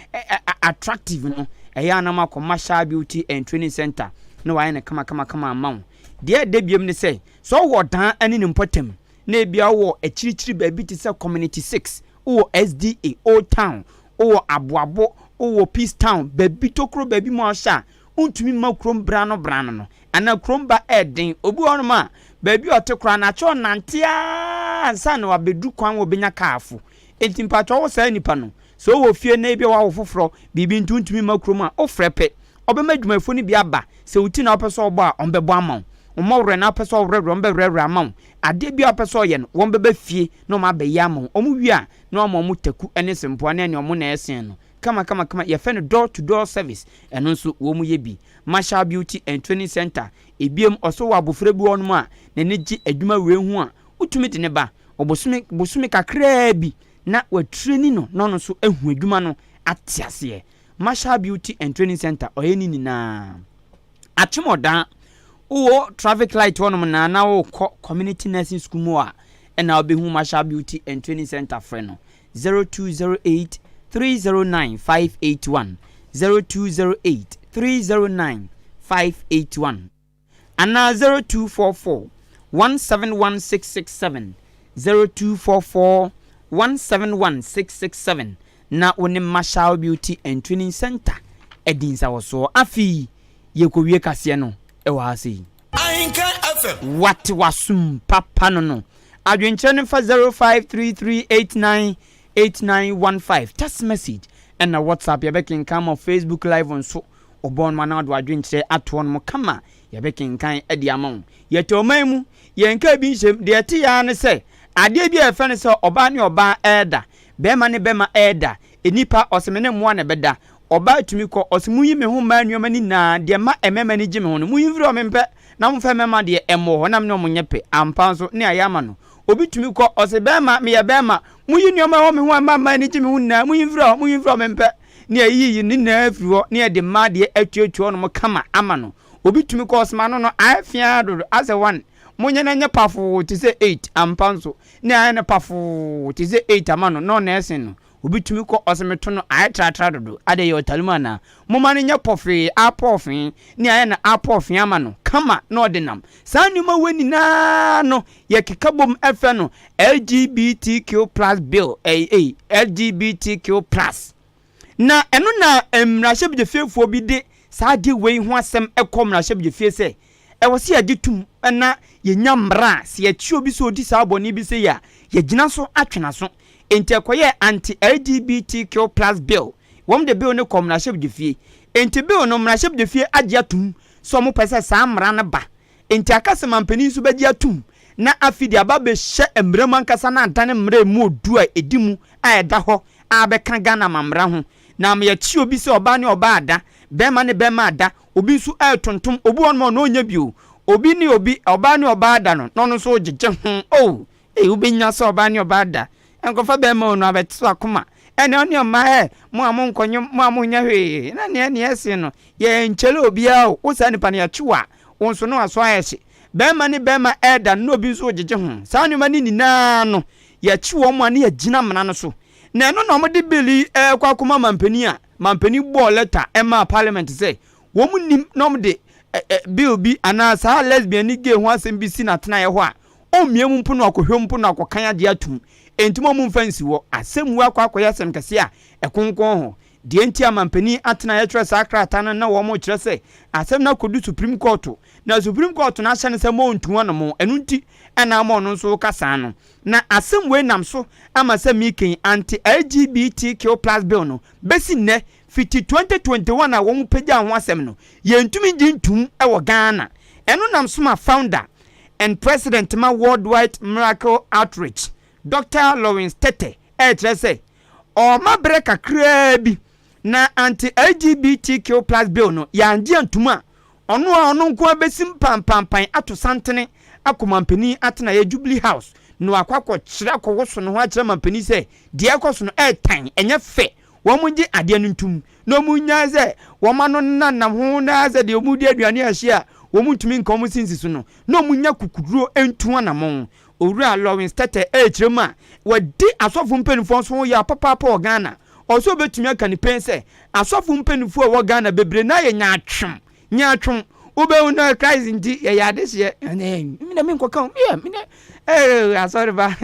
attractive no, ɛyɛ a na moakɔ Marshall Beauty and Training Center na wɔayɛ no kamakamakama ama wo. Deɛ ɛdɛ biom ne sɛ, sɛ wowɔ ɔdan ne ne mpɔtam na ebia wowɔ akyirikyiri baabi te sɛ Community 6, wowɔ SDA, Old Town, wowɔ Aboabo, wowɔ Peace Town, baabi tokuro baabi mu a wohyɛ a, wontumi mma kurom brano brano no, anaa kurom ba ɛɛden. Obi wɔ hɔnom a, baabi a ɔte koraa no, akyɛ ɔnante ara ansa na wabɛduru kwan a ɔbɛnya kaa afo. Enti mpakyɛw wo saa nipa no, sɛ ɔwɔ fie na ebia wawo foforɔ, biribi nti wontumi mma kurom a, wofrɛ pɛ, ɔbɛma adwumayɛfoɔ no bi aba, sɛ wo ti na wopɛ sɛ ɔbɔ a, wɔbɛbɔ ama wo. Wo mmɔwerɛ na wopɛ sɛ ɔwerɛwerɛ, wɔn bɛwerɛwerɛ ama wo. Adeɛ biara a wopɛ sɛ ɔyɛ no, wɔn bɛba fie na wɔn abɛyɛ ama wo. Wɔn wie a, na wɔama wɔn taku ne sempoa ne ɛne wɔn na ɛsen no. Kama kama kama, yɛfrɛ no door to door service, ɛno nso wɔn yɛ bi. Marshall Beauty and Training Centre, ebiem, ɔsɛ wɔ abofra bi wɔ hɔnom a n'ani gye adwuma wei ho a, wotumi de no ba. Ɔbosome, bosome kakraa bi na watreni no na ɔno nso ahu adwuma no ate aseɛ. Marshall Beauty and Training Centre, ɔyɛ ne nyinaa. Akyemɔdaa, wowɔ traffic light hɔnom na na wokɔ Community Nursing School mu a, ɛna wobɛhu Marshall Beauty and Training Centre frɛ no 0208 309 581, 0208 309 581 anaa 0244 171 667, 0244 171 667 na wo ne Marshall Beauty and Training Centre adi nsawɔsoɔ. Afei yɛrekɔwie kaseɛ no wɔ ha sei. Ahenkan FM. Wate w'asom papa no no. Adwenkyerɛ no fa 0533898915 text message ɛna WhatsApp yɛbɛkenkan ma Facebook live nso wobɔ no anaa wode w'adwenkyerɛ ato hɔ nom kama yɛbɛkenkan de ama wo. Yɛte ɔman mu yɛnka bi nhyɛm deɛ ɛte yɛ ara ne sɛ adeɛ bi a yɛfrɛ no sɛ ɔbaa ne ɔbaa ɛɛda bɛrima ne bɛrima ɛɛda nnipa ɔse me ne mmoa na ɛbɛda Ɔbaa tumi kɔ, ɔse monyi me ho mmaa nnoɔma no nyinaa, deɛ ɛma mmarima ani gye me ho no, monyi mfiri hɔ, mempɛ, na momfa mmarima deɛ mmɔ hɔ na me ne wɔn nyɛ pɛ. Ampa nso, ne ayɛ ama no. Obi tumi kɔ, ɔse barima, meyɛ barima, monyi nnoɔma a ɛwɔ me ho a ɛma mmaa ani gye me ho nyinaa, monyi mfiri hɔ, monyi mfiri hɔ, mempɛ. Ne ayiyi ne nyinaa afiri hɔ, ne yɛde mmaa deɛ atuatua hɔnom kama ama no. Obi tumi kɔ, ɔse m'ano no ayɛ feaa dodo, asɛ one, monyɛ no nyɛ pafoo te sɛ eight, ampa nso, ne ayɛ no pafoo te sɛ eight ama no, na ɔnɛɛsen no. Obi tumi kɔ ɔse meto no ayɛ tratra dodo adɛn yɛ ɔtare mu anaa? Momma no nyɛ pɔfee apɔɔfee ne ayɛ no apɔɔfee ama no kama na ɔde nam. Saa nnoɔma wei nyinaa no yɛkeka bom frɛ no LGBTQ plus bill ɛyi ei LGBTQ plus. Na ɛno na mmarahyɛbadwafiefoɔ bi de saa adeɛ wei ho asɛm kɔ mmarahyɛbadwafie sɛ ɛwɔ sɛ yɛgye tom na yɛnya mmara a sɛ yɛkye obi sɛ ɔdi saa bɔne bi sei a yɛgyina so atwe n'aso. Enti ɛkɔyɛɛ Anti-LGBTQ Plus Bill. Wɔde bill no kɔɔ mmarahyɛbdwafie. Enti bill no, mmarahyɛbdwafie agye atom sɛ wɔpɛ sɛ saa mmara no ba. Enti aka sɛ manpanin nso bɛgye atom na afei de aba abɛhyɛ mmara mu ankasa na adane mmara a ɛmu ɔdu a ɛdi mu a ɛda hɔ a abɛka Ghana amammara ho. Na ama yɛakye obi sɛ ɔbaa ne ɔbaa ada, barima ne barima ada, obi nso retontom, obi wɔ hɔnom a ɔno ɔnyɛ bi o, obi ne obi, ɔbaa ne ɔbaa ada no na ɔno nso regyegye ho. Oh! Ei wobɛnya sɛ ɔbaa ne ɔbaa da nkɔfa bɛɛma o no abɛto akoma ɛnɛ ɔne ɔmaa ɛ mo a monkɔ nwom mo a monyɛ hwee na neɛ neɛ ɛsen no yɛ nkyɛle obiara o wo saa nipa no yɛkye wo a wo nso no aso ayɛ hye bɛɛma ne bɛɛma ɛɛda no na obi nso gyegye ho saa nneɛma no nyinaa no yɛkye wɔn a ne yɛgyina mmara no so na ɛno na wɔde bill yi ɛɛkɔ akɔma mampanin a mampanin bɔɔ lɛta ɛmaa parliament sɛ wɔn nim na wɔde bill bi anaa saa lesbian ne gay ho asɛm bi si n'atenaeɛ hɔ a Ɔmmia mu mpo na ɔakɔhwɛ mu mpo na ɔakɔkan agye atum. Enti mo a momfa nsi hɔ, asɛmua akɔ akɔyɛ asɛm kɛse a ɛkonkɔn hɔ. Deɛ nti a mampanin atenaeɛ twerɛ saa krataa no na wɔrekyerɛ sɛ asɛm no akɔdu Supreme Court, na Supreme Court no ahyɛ no sɛ ma ɔntu anamɔn, ɛno nti na ama ɔno nso reka saa no. Na asɛm wei nam so ama sɛ meeking anti-LGBTQ plus bill no bɛsi nnɛ, fiti 2021 a wɔpagyaa ho asɛm no, yɛntumi ngye ntum wɔ Ghana. Ɛno nam so ma founder and President ma Worldwide Miracle Outreach, Dɔkta Lawrence Tetteh rekyerɛ sɛ ɔrema berɛ kakraa bi na anti-LGBTQ plus bill no yɛangye antum a, ɔno a ɔno nko ara bɛsim pampampan ato santene akɔ mampanin atenaeɛ Jubilee House na wakɔ akɔkyerɛ akɔwoso ne ho akyerɛ mampanin sɛ deɛ ɛrekɔ so no ɛretan, ɛnyɛ fɛ, wɔn gye adeɛ no ntum na wɔn nyae sɛ wɔn ano nenam ho na sɛ deɛ wɔn di aduane a ɛhye a wɔn ntumi nka wɔn se nsi so no na wɔn nya kukuduro ntu anamɔn. Owura Lawrence Tetteh ɛrekyerɛ mu a wadi asɔfo mpanimfoɔ nso ho yaw papaapa wɔ Ghana. Ɔsɛ ɔbɛtumi aka ne pɛn sɛ asɔfo mpanimfoɔ a ɛwɔ Ghana bebree no ayɛ nyaatwom, nyaatwom. Wobɛhu no Christ nti yɛyɛ adehyeɛ. Ɛnɛ me na menkɔka o, meyɛ me na ee asɔre ba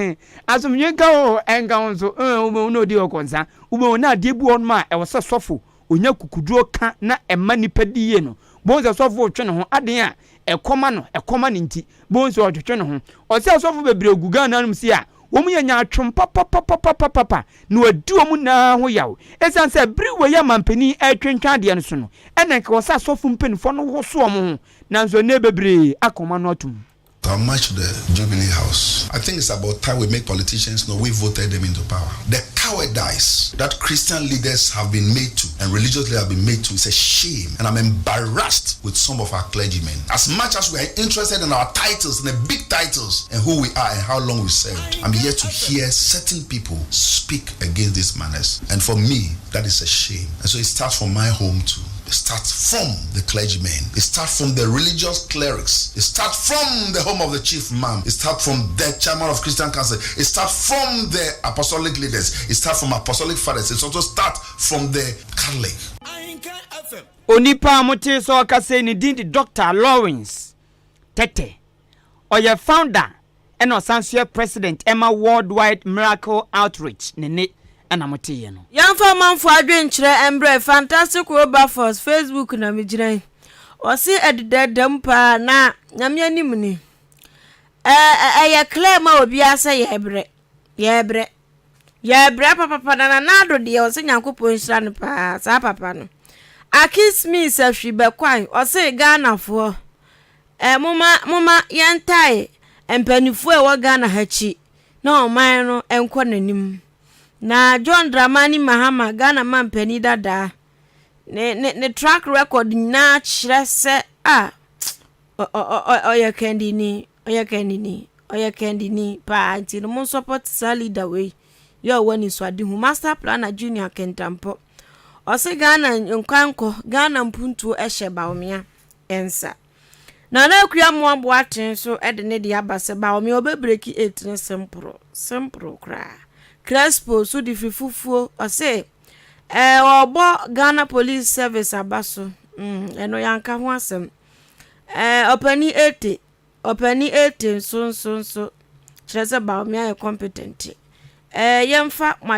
asomdwe nka wo ɛnka wo nso. Wobɛhu na ɔdi ɔkɔnsa. Wobɛhu na adeɛ bi wɔ hɔnom a ɛwɔ sɛ sɔfo ɔnya kukuduro ka na ɛma nipa di yie no. Bohu sɛ sɔfo retwe ne ho aden a ɛkɔma no ɛkɔma no nti bohu sɛ ɔtwetwe ne ho. Ɔsɛ asɔfo bebree gu Ghana nom si a. Wɔn yɛ nyaatwom papapapapapa na wɔadi wɔn nyinaa ho yaw. Esiane sɛ bere wei a manpanin retwentwɛn adeɛ no so no, ɛna nka ɛwɔ sɛ asɔfo mpanimfoɔ no woso wɔn ho, nanso ɛnnɛ bebree aka wɔn ano atom. How much the Jubilee House? I think it's about time we make politicians know we voted them into power. The cowardice that Christian leaders have been made to and religious leaders have been made to is a shame. And I'm embarrassed with some of our clergymen. As much as we are interested in our titles and the big titles and who we are and how long we served, I'm yet to hear certain people speak against these manners. And for me, that is a shame. And so it starts from my home too. It starts from the clergymen. It starts from the religious clerics. It starts from the home of the chief man. It starts from the chairman of Christian Council. It starts from the apostolic leaders. It starts from apostolic fathers. It also starts from the Catholic. Onipa a mote sɛ ɔkasa yi ne din de Doctor Lawrence Tetteh. Ɔyɛ founder ɛna ɔsan nso yɛ president ɛma Worldwide Miracle Outreach ne nne ɛna moteeɛ no. Yɛmfa amanfoɔ adwenkyerɛ mbrɛ Fantastic Wilberforce Facebook na megyina yi ɔse ɛdedada mu paa na Nyame anim ni ɛyɛ clear ma obiara sɛ yɛbrɛ yɛbrɛ yɛbrɛ papapa na Nana Addo deɛ ɔse Nyankopɔn nhyira no paa saa papa no Aki Smith Ahwi Bɛkwan ɔse Ghanafoɔ Eh moma moma yɛntae mpaninfoɔ a ɛwɔ Ghana ha akyi na ɔman no nkɔ n'anim. Na John Dramani Mahama Ghana mampanin dadaa ne ne ne track record nyinaa kyerɛ sɛ a ɔyɛ kandini ɔyɛ kandini ɔyɛ kandini paa nti no mo support saa leader wei yɛ ɔwɔ anisoadehu Master Planner Junior Kentampɔ ɔse Ghana nkwankɔ Ghana mpuntuo ɛhyɛ Bawumia nsa. Nana Akua Amoah Boateng nso de ne deɛ aba sɛ Bawumia ɔbɛbreki eight no simple, simple koraa. Crespo nso de firi fufuo, ɔse ɛɛ ɔrebɔ Ghana Police Service aba so, mm, ɛno yɛanka ho asɛm. Ɛɛ ɔpanin Ete, ɔpanin Ete nso nso nso kyerɛ sɛ Bawumia yɛ competent. Ɛɛ yɛmfa mo adwene.